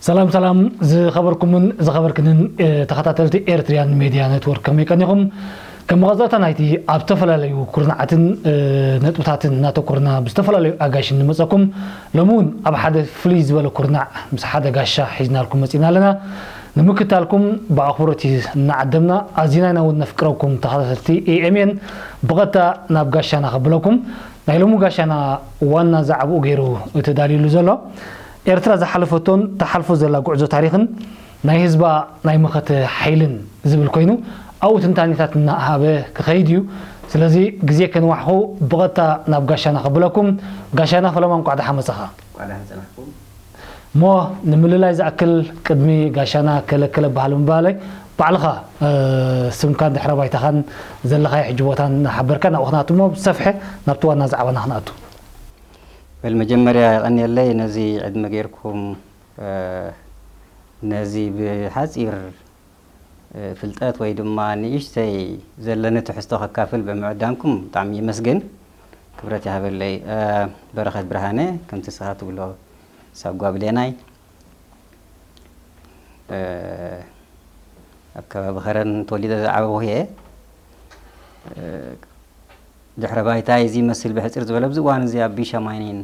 ሰላም ሰላም ዝኸበርኩምን ዝኸበርክንን ተኸታተልቲ ኤርትርያን ሜድያ ኔትወርክ፣ ከመይ ቀኒኹም? ከም መቐጸልታ ናይቲ ኣብ ዝተፈላለዩ ኩርናዓትን ነጥብታትን እናተኮርና ብዝተፈላለዩ ኣጋይሽ እንመጸኩም፣ ሎሚ እውን ኣብ ሓደ ፍልይ ዝበለ ኩርናዕ ምስ ሓደ ጋሻ ሒዝናልኩም መጺና ኣለና። ንምክታልኩም ብኣኽብሮት እናዓደምና፣ ኣዚና ኢና እውን ነፍቅረኩም ተኸታተልቲ ኤኤምኤን። ብቐጥታ ናብ ጋሻና ከብለኩም። ናይ ሎሚ ጋሻና ዋና ዛዕባኡ ገይሩ ተዳልዩሉ ዘሎ፣ ኤርትራ ዝሓለፈቶን ትሓልፎ ዘላ ጉዕዞ ታሪኽን ናይ ህዝባ ናይ መኸተ ሓይልን ዝብል ኮይኑ፣ ኣብኡ ትንታኔታት እናሃበ ክኸይድ እዩ። ስለዚ ግዜ ከንዋሕኹ ብቐጥታ ናብ ጋሻና ከብለኩም። ጋሻና ፈለማ እንቋዕ ደሓን መጻኻ። እሞ ንምልላይ ዝኣክል ቅድሚ ጋሻና ከለከለ በሃል ምባለይ ባዕልኻ ስምካን ድሕረ ባይታኻን ዘለኻዮ ሕጂ ቦታን ሓበርካ ናብኡ ክነኣቱ እሞ ብሰፍሐ ናብቲ ዋና ዛዕባና ክነኣቱ። በል መጀመርያ የቐንየለይ ነዚ ዕድመ ጌርኩም ነዚ ብሓፂር ፍልጠት ወይ ድማ ንእሽተይ ዘለኒ ትሕዝቶ ከካፍል ብምዕዳምኩም ብጣዕሚ የመስግን። ክብረት ይሃበለይ። በረኸት ብርሃነ ከምቲ ንስኻ ትብሎ ሳጓ ብሌናይ ኣብ ከባቢ ኸረን ተወሊደ ዝዓበኹ እየ። ድሕረ ባይታይ እዚ ይመስል ብሕፅር ዝበለ ኣብዚ እዋን እዚ ኣብ ቢሻ ማይኒን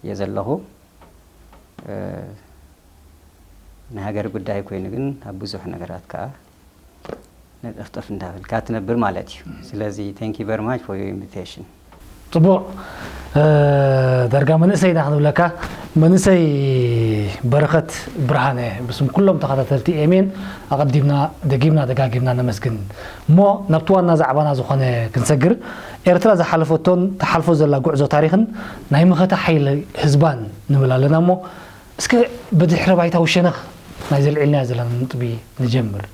እየ ዘለኹ። ናይ ሃገር ጉዳይ ኮይኑ ግን ኣብ ብዙሕ ነገራት ከዓ ነጠፍጠፍ እንዳበልካ ትነብር ማለት እዩ። ስለዚ thank you very much for your invitation። ጽቡቕ። ዳርጋ መንእሰይ ኢና ክንብለካ። መንእሰይ በረኸት ብርሃነ ብስም ኩሎም ተኸታተልቲ ኤሜን ኣቐዲምና ደጊምና ደጋጊምና ነመስግን። እሞ ናብቲ ዋና ዛዕባና ዝኾነ ክንሰግር፣ ኤርትራ ዝሓለፈቶን ትሓልፎ ዘላ ጉዕዞ ታሪኽን ናይ መኸተ ሓይሊ ህዝባን ንብል ኣለና እሞ እስከ ብድሕረ ባይታዊ ሸነኽ ናይ ዘልዒልናዮ ዘለና ነጥቢ ንጀምር።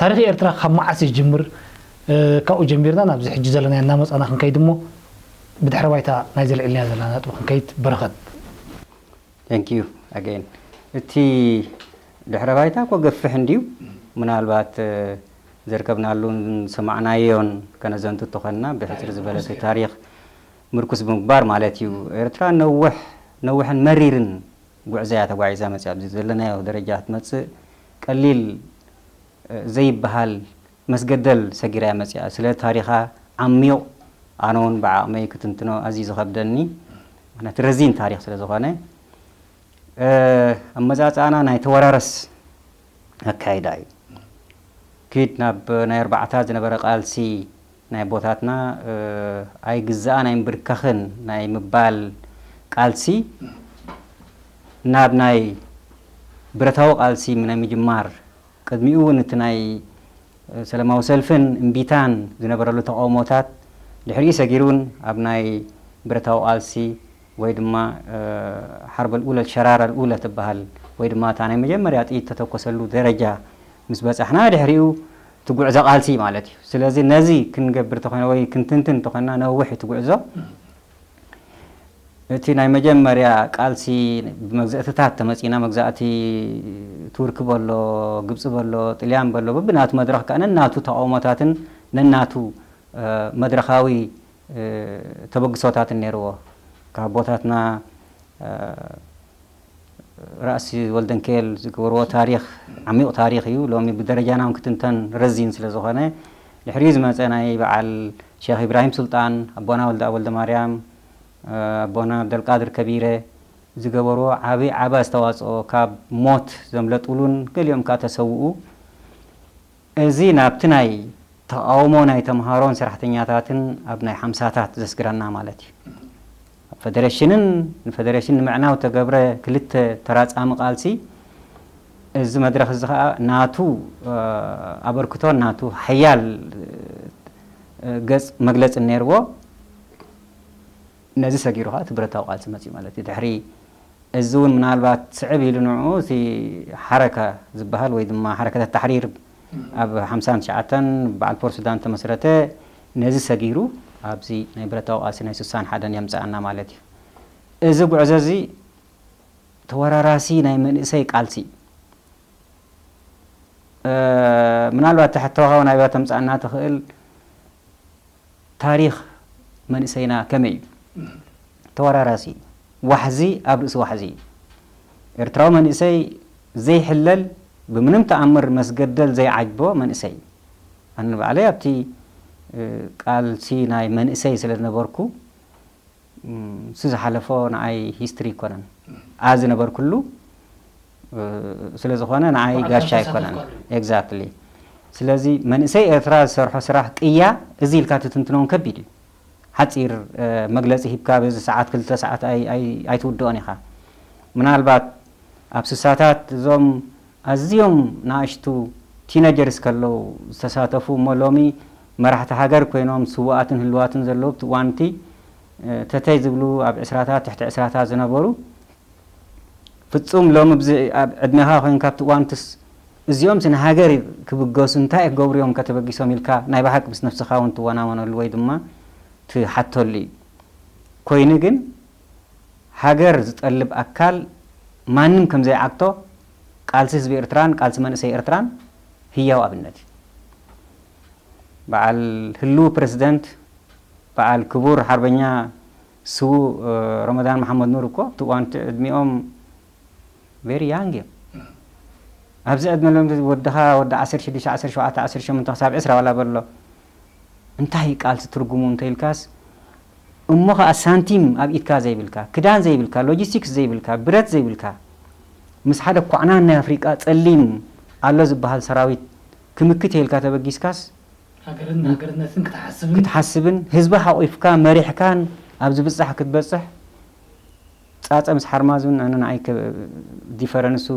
ታሪኽ ኤርትራ ካብ መዓስ ይጅምር? ካብኡ ጀሚርና ናብዚ ሕጂ ዘለናዮ እናመጻና ክንከይድ እሞ ብድሕረ ባይታ ናይ ዘልዒልናዮ ዘለና ነጥቢ ክንከይድ። በረኸት። Thank you again። እቲ ድሕረ ባይታ እኮ ገፍሕ እንድዩ። ምናልባት ዘርከብናሉን ዝሰማዕናዮን ከነዘንቱ ተኾንና ብሕፅር ዝበለ እቲ ታሪኽ ምርኩስ ብምግባር ማለት እዩ። ኤርትራ ነውሕ ነውሕን መሪርን ጉዕዞ እያ ተጓዒዛ መፅያ። ኣብዚ ዘለናዮ ደረጃ ክትመፅእ ቀሊል ዘይበሃል መስገደል ሰጊራ እያ መፅያ። ስለ ታሪኻ ዓሚቕ ኣነ እውን ብዓቕመይ ክትንትኖ ኣዝዩ ዝኸብደኒ፣ ምክንያቱ ረዚን ታሪኽ ስለ ዝኾነ። ኣመፃፅኣና ናይ ተወራረስ ኣካይዳ እዩ። ኪድ ናብ ናይ ኣርባዕታት ዝነበረ ቃልሲ ናይ ኣቦታትና ኣይግዛእን ኣይንብርከኽን ናይ ምባል ቃልሲ ናብ ናይ ብረታዊ ቃልሲ ናይ ምጅማር፣ ቅድሚኡ እውን እቲ ናይ ሰላማዊ ሰልፍን እምቢታን ዝነበረሉ ተቓውሞታት ድሕሪኡ ሰጊሩ እውን ኣብ ናይ ብረታዊ ቃልሲ ወይ ድማ ሓርበ ልኡለ ሸራራ ልኡለ ትበሃል ወይ ድማ እታ ናይ መጀመርያ ጥይት ተተኮሰሉ ደረጃ ምስ በፃሕና ድሕሪኡ እቲ ጉዕዞ ቃልሲ ማለት እዩ። ስለዚ ነዚ ክንገብር ተኾይና ወይ ክንትንትን ተኾይና ነዊሕ እቲ ጉዕዞ። እቲ ናይ መጀመርያ ቃልሲ ብመግዛእትታት ተመፂና፣ መግዛእቲ ቱርክ በሎ፣ ግብፂ በሎ፣ ጥልያን በሎ፣ በብናቱ መድረኽ ከዓ ነናቱ ተቃውሞታትን ነናቱ መድረኻዊ ተበግሶታትን ነይርዎ። ካብ ኣቦታትና ራእሲ ወልደንኬል ዝገበርዎ ታሪኽ ዓሚቕ ታሪኽ እዩ። ሎሚ ብደረጃና እውን ክትንተን ረዚን ስለ ዝኾነ፣ ድሕሪኡ ዝመፀ ናይ በዓል ሼኽ ኢብራሂም ሱልጣን፣ ኣቦና ወልደኣብ ወልደማርያም፣ ኣቦና ኣብደልቃድር ከቢረ ዝገበርዎ ዓብዪ ዓቢ ኣስተዋፅኦ፣ ካብ ሞት ዘምለጡሉን ገሊኦም ከዓ ተሰውኡ። እዚ ናብቲ ናይ ተቓውሞ ናይ ተምሃሮን ሰራሕተኛታትን ኣብ ናይ ሓምሳታት ዘስግረና ማለት እዩ። ኣብ ፈደረሽንን ንፈደረሽን ንምዕናው ተገብረ ክልተ ተራጻሚ ቃልሲ፣ እዚ መድረኽ እዚ ኸኣ ናቱ ኣበርክቶን ናቱ ሓያል ገጽ መግለጽን ነይርዎ። ነዚ ሰጊሩ ኸኣ እቲ ብረታዊ ቃልሲ መጺኡ ማለት እዩ። ድሕሪ እዚ እውን ምናልባት ስዕብ ኢሉ ንዕኡ እቲ ሓረካ ዝበሃል ወይ ድማ ሓረከት ተሕሪር ኣብ ሓምሳን ትሽዓተን በዓል ፖርት ሱዳን ተመስረተ። ነዚ ሰጊሩ ኣብዚ ናይ ብረታዊ ቃልሲ ናይ ስሳን ሓደን የምጽኣና ማለት እዩ። እዚ ጉዕዞ እዚ ተወራራሲ ናይ መንእሰይ ቃልሲ እዩ። ምናልባት እቲ ሕቶኻ እውን ኣበይ ተምጽኣና ትኽእል፣ ታሪኽ መንእሰይና ከመይ እዩ? ተወራራሲ እዩ። ዋሕዚ ኣብ ርእሲ ዋሕዚ እዩ። ኤርትራዊ መንእሰይ ዘይሕለል፣ ብምንም ተኣምር መስገደል ዘይዓጅቦ መንእሰይ እዩ። ኣነ ባዕለይ ኣብቲ ቃልሲ ናይ መንእሰይ ስለ ዝነበርኩ፣ እቲ ዝሓለፎ ንዓይ ሂስትሪ ኣይኮነን። ኣብ ዝነበርኩሉ ስለ ዝኾነ ንዓይ ጋሻ ኣይኮነን። ኤግዛክትሊ። ስለዚ መንእሰይ ኤርትራ ዝሰርሖ ስራሕ ቅያ እዚ ኢልካ ትትንትኖን ከቢድ እዩ። ሓፂር መግለፂ ሂብካ በዚ ሰዓት ክልተ ሰዓት ኣይትውድኦን ኢኻ። ምናልባት ኣብ ስሳታት እዞም ኣዝዮም ንኣሽቱ ቲነጀርስ ከለዉ ዝተሳተፉ እሞ ሎሚ መራሕቲ ሃገር ኮይኖም ስውኣትን ህልዋትን ዘለዉ ኣብቲ እዋንቲ ተተይ ዝብሉ ኣብ ዕስራታት ትሕቲ ዕስራታት ዝነበሩ ፍጹም ሎሚ ኣብ ዕድሜኻ ኮይንካ ኣብቲ እዋንትስ እዚኦምስ ንሃገር ክብገሱ እንታይ ክገብሩ እዮም ከተበጊሶም ኢልካ ናይ ብሓቂ ምስ ነብስኻ እውን ትወናወነሉ ወይ ድማ ትሓተሉ እዩ። ኮይኑ ግን ሃገር ዝጠልብ ኣካል ማንም ከም ዘይዓግቶ ቃልሲ ህዝቢ ኤርትራን ቃልሲ መንእሰይ ኤርትራን ህያው ኣብነት እዩ። በዓል ህልው ፕረዚደንት በዓል ክቡር ሓርበኛ ስዉእ ረመዳን መሓመድ ኑር እኮ ኣብቲ እዋንቲ ዕድሚኦም ቨሪ ያንግ እዮም። ኣብዚ ዕድመ ሎም ወድኻ ወዲ ዓሰርተ ሽዱሽተ ዓሰርተ ሸውዓተ ዓሰርተ ሸሞንተ ክሳብ ዕስራ ዋላ በሎ እንታይ ቃልሲ ትርጉሙ እንተኢልካስ እሞ ኸኣ ሳንቲም ኣብ ኢድካ ዘይብልካ ክዳን ዘይብልካ ሎጂስቲክስ ዘይብልካ ብረት ዘይብልካ ምስ ሓደ ኳዕናን ናይ ኣፍሪቃ ጸሊም ኣሎ ዝበሃል ሰራዊት ክምክት ኢልካ ተበጊስካስ ሃገርን ሃገርነትን ክትሓስብን ክትሓስብን ህዝቢ ሓቑፍካ መሪሕካን ኣብ ዝብጻሕ ክትበጽሕ ጻጸ ምስ ሓርማዝ እውን ኣነ ንዓይ ዲፈረንሱ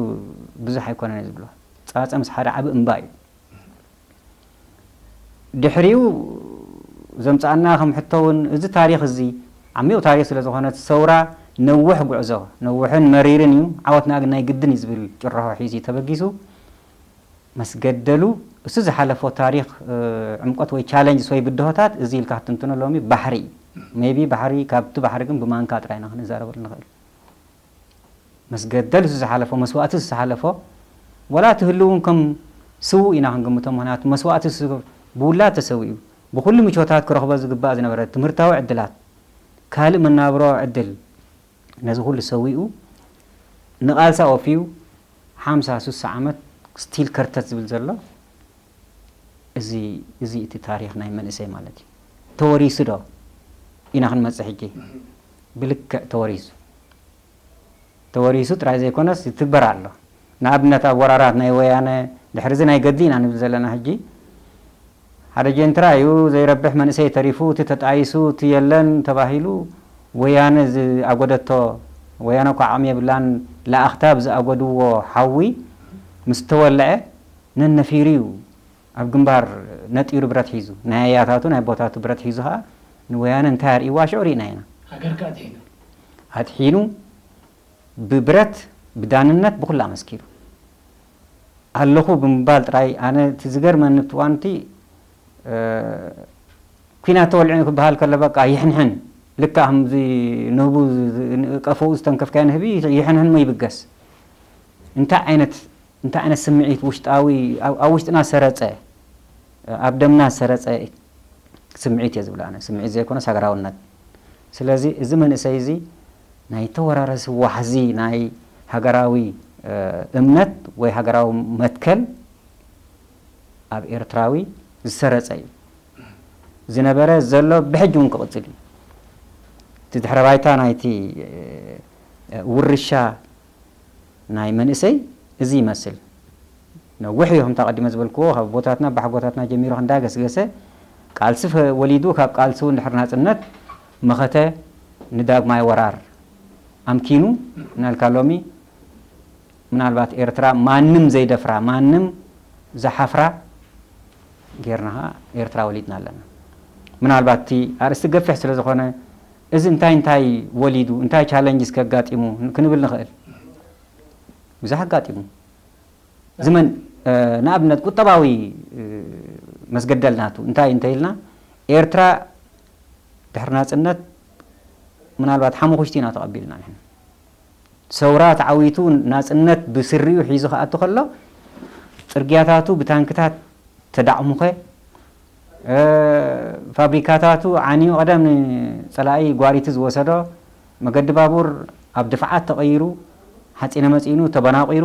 ብዙሕ ኣይኮነን ዝብሎ ጻጸ ምስ ሓደ ዓቢ እምባ እዩ። ድሕሪኡ ዘምጻኣና ከም ሕቶ እውን እዚ ታሪኽ እዚ ዓሚቕ ታሪኽ ስለ ዝኾነ እቲ ሰውራ ነውሕ ጉዕዞ ነውሕን መሪርን እዩ ዓወትና ግን ናይ ግድን እዩ ዝብል ጭርሖ ሒዙ ተበጊሱ መስገደሉ እሱ ዝሓለፎ ታሪኽ ዕምቆት ወይ ቻለንጅስ ወይ ብድሆታት እዚ ኢልካ ክትንትኖ ሎሚ ባሕሪ እዩ። ሜይቢ ባሕሪ ካብቲ ባሕሪ ግን ብማንካ ጥራይ ኢና ክንዛረበሉ ንኽእል። መስገደል እሱ ዝሓለፎ መስዋእቲ እሱ ዝሓለፎ ወላ እቲ ህልው እውን ከም ስዉእ ኢና ክንግምቶ ምኽንያቱ መስዋእቲ እሱ ብውላድ ተሰዊኡ ብኩሉ ምቾታት ክረኽቦ ዝግባእ ዝነበረ ትምህርታዊ ዕድላት ካልእ መናብሮ ዕድል ነዚ ኩሉ ሰዊኡ ንቓልሲ ኣወፍዩ ሓምሳ ሱሳ ዓመት ስቲል ከርተት ዝብል ዘሎ እዚ እዚ እቲ ታሪኽ ናይ መንእሰይ ማለት እዩ። ተወሪሱ ዶ ኢና ክንመጽእ ሕጂ ብልክዕ ተወሪሱ ተወሪሱ ጥራይ ዘይኮነስ ይትግበር ኣሎ። ንኣብነት ኣብ ወራራት ናይ ወያነ ድሕሪ እዚ ናይ ገድሊ ኢና ንብል ዘለና ሕጂ ሓደ ጀንትራ እዩ ዘይረብሕ መንእሰይ ተሪፉ እቲ ተጣይሱ እቲ የለን ተባሂሉ ወያነ ዝኣጎደቶ ወያነ እኳ ዓቕሚ የብላን ለኣኽታ ብዝኣጎድዎ ሓዊ ምስ ተወልዐ ነነፊሩ እዩ ኣብ ግንባር ነጢሩ ብረት ሒዙ ናይ ኣያታቱ ናይ ኣቦታቱ ብረት ሒዙ ከዓ ንወያነ እንታይ ኣርእይዋ ሽዑ ርኢና ኢና። ሃገር ከዓ ኣድሒኑ። ኣድሒኑ ብብረት ብዳንነት ብኹላ መስኪሩ ኣለኹ ብምባል ጥራይ ኣነ እቲ ዝገርመኒ እቲ እዋንቲ ኲናት ተወሊዑ ክበሃል ከሎ በቃ ይሕንሕን ልክዕ ከምዚ ንህቡ ቀፈኡ ዝተንከፍካዮ ንህቢ ይሕንሕን ሞ ይብገስ እንታይ ዓይነት እንታይ ዓይነት ስምዒት ውሽጣዊ ኣብ ውሽጥና ሰረፀ ኣብ ደምና ሰረፀ ስምዒት እየ ዝብል ኣነ ስምዒት ዘይኮነስ ሃገራውነት ስለዚ እዚ መንእሰይ እዚ ናይ ተወራረሲ ዋሕዚ ናይ ሃገራዊ እምነት ወይ ሃገራዊ መትከል ኣብ ኤርትራዊ ዝሰረጸ እዩ ዝነበረ ዘሎ ብሕጂ እውን ክቕጽል እዩ። እቲ ድሕረ ባይታ ናይቲ ውርሻ ናይ መንእሰይ እዚ ይመስል። ነዊሕ እዩ ከምታ ቀዲመ ዝበልክዎ ካብ ኣቦታትና ኣቦሓጎታትና ጀሚሩ እንዳገስገሰ ቃልሲ ወሊዱ ካብ ቃልሲ እውን ድሕሪ ናጽነት መኸተ ንዳግማይ ወራር ኣምኪኑ ናልካ ሎሚ ምናልባት ኤርትራ ማንም ዘይደፍራ ማንም ዝሓፍራ ጌርና ከዓ ኤርትራ ወሊድና ኣለና። ምናልባት እቲ ኣርእስቲ ገፊሕ ስለ ዝኾነ እዚ እንታይ እንታይ ወሊዱ እንታይ ቻለንጅስ ከጋጢሙ ክንብል ንኽእል። ብዙሕ ኣጋጢሙ። ዝመን ንኣብነት ቁጠባዊ መስገደል ናቱ እንታይ እንተኢልና ኤርትራ ድሕሪ ናጽነት ምናልባት ሓሙኹሽቲ ኢና ተቐቢልና ንሕና። ሰውራ ተዓዊቱ ናጽነት ብስሪኡ ሒዙ ክኣቱ ከሎ ጽርግያታቱ ብታንክታት ተዳዕሙኸ፣ ፋብሪካታቱ ዓንዩ ቀደም ንጸላኢ ጓሪቲ ዝወሰዶ መገዲ ባቡር ኣብ ድፍዓት ተቐይሩ፣ ሓጺነ መጺኑ ተበናቒሩ፣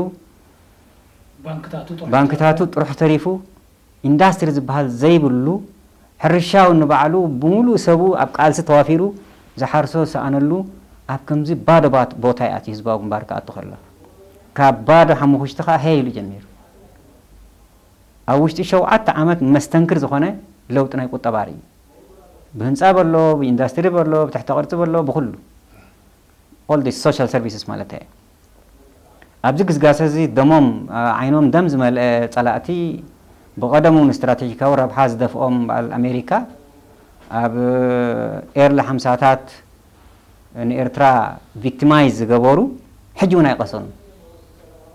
ባንክታቱ ጥራሕ ባንክታቱ ጥራሕ ተሪፉ ኢንዳስትሪ ዝበሃል ዘይብሉ ሕርሻ እውን ንባዕሉ ብምሉእ ሰቡ ኣብ ቃልሲ ተዋፊሩ ዝሓርሶ ዝሰኣነሉ ኣብ ከምዚ ባዶ ባት- ቦታ ይኣትዩ ህዝባዊ ግንባር ክኣቱ ከሎ ካብ ባዶ ሓሙኽሽቲ ከዓ ሄይ ኢሉ ጀሚሩ ኣብ ውሽጢ ሸውዓተ ዓመት መስተንክር ዝኾነ ለውጢ ናይ ቁጠባ ርእዩ ብህንፃ በሎ ብኢንዳስትሪ በሎ ብትሕተ ቅርፂ በሎ ብኩሉ all these social services ማለት እየ ኣብዚ ግስጋሰ እዚ ደሞም ዓይኖም ደም ዝመልአ ፀላእቲ ብቐደሙ ንስትራቴጂካዊ ረብሓ ዝደፍኦም በዓል ኣሜሪካ ኣብ ኤርሊ ሓምሳታት ንኤርትራ ቪክቲማይዝ ዝገበሩ ሕጂ እውን ኣይቐሰኑ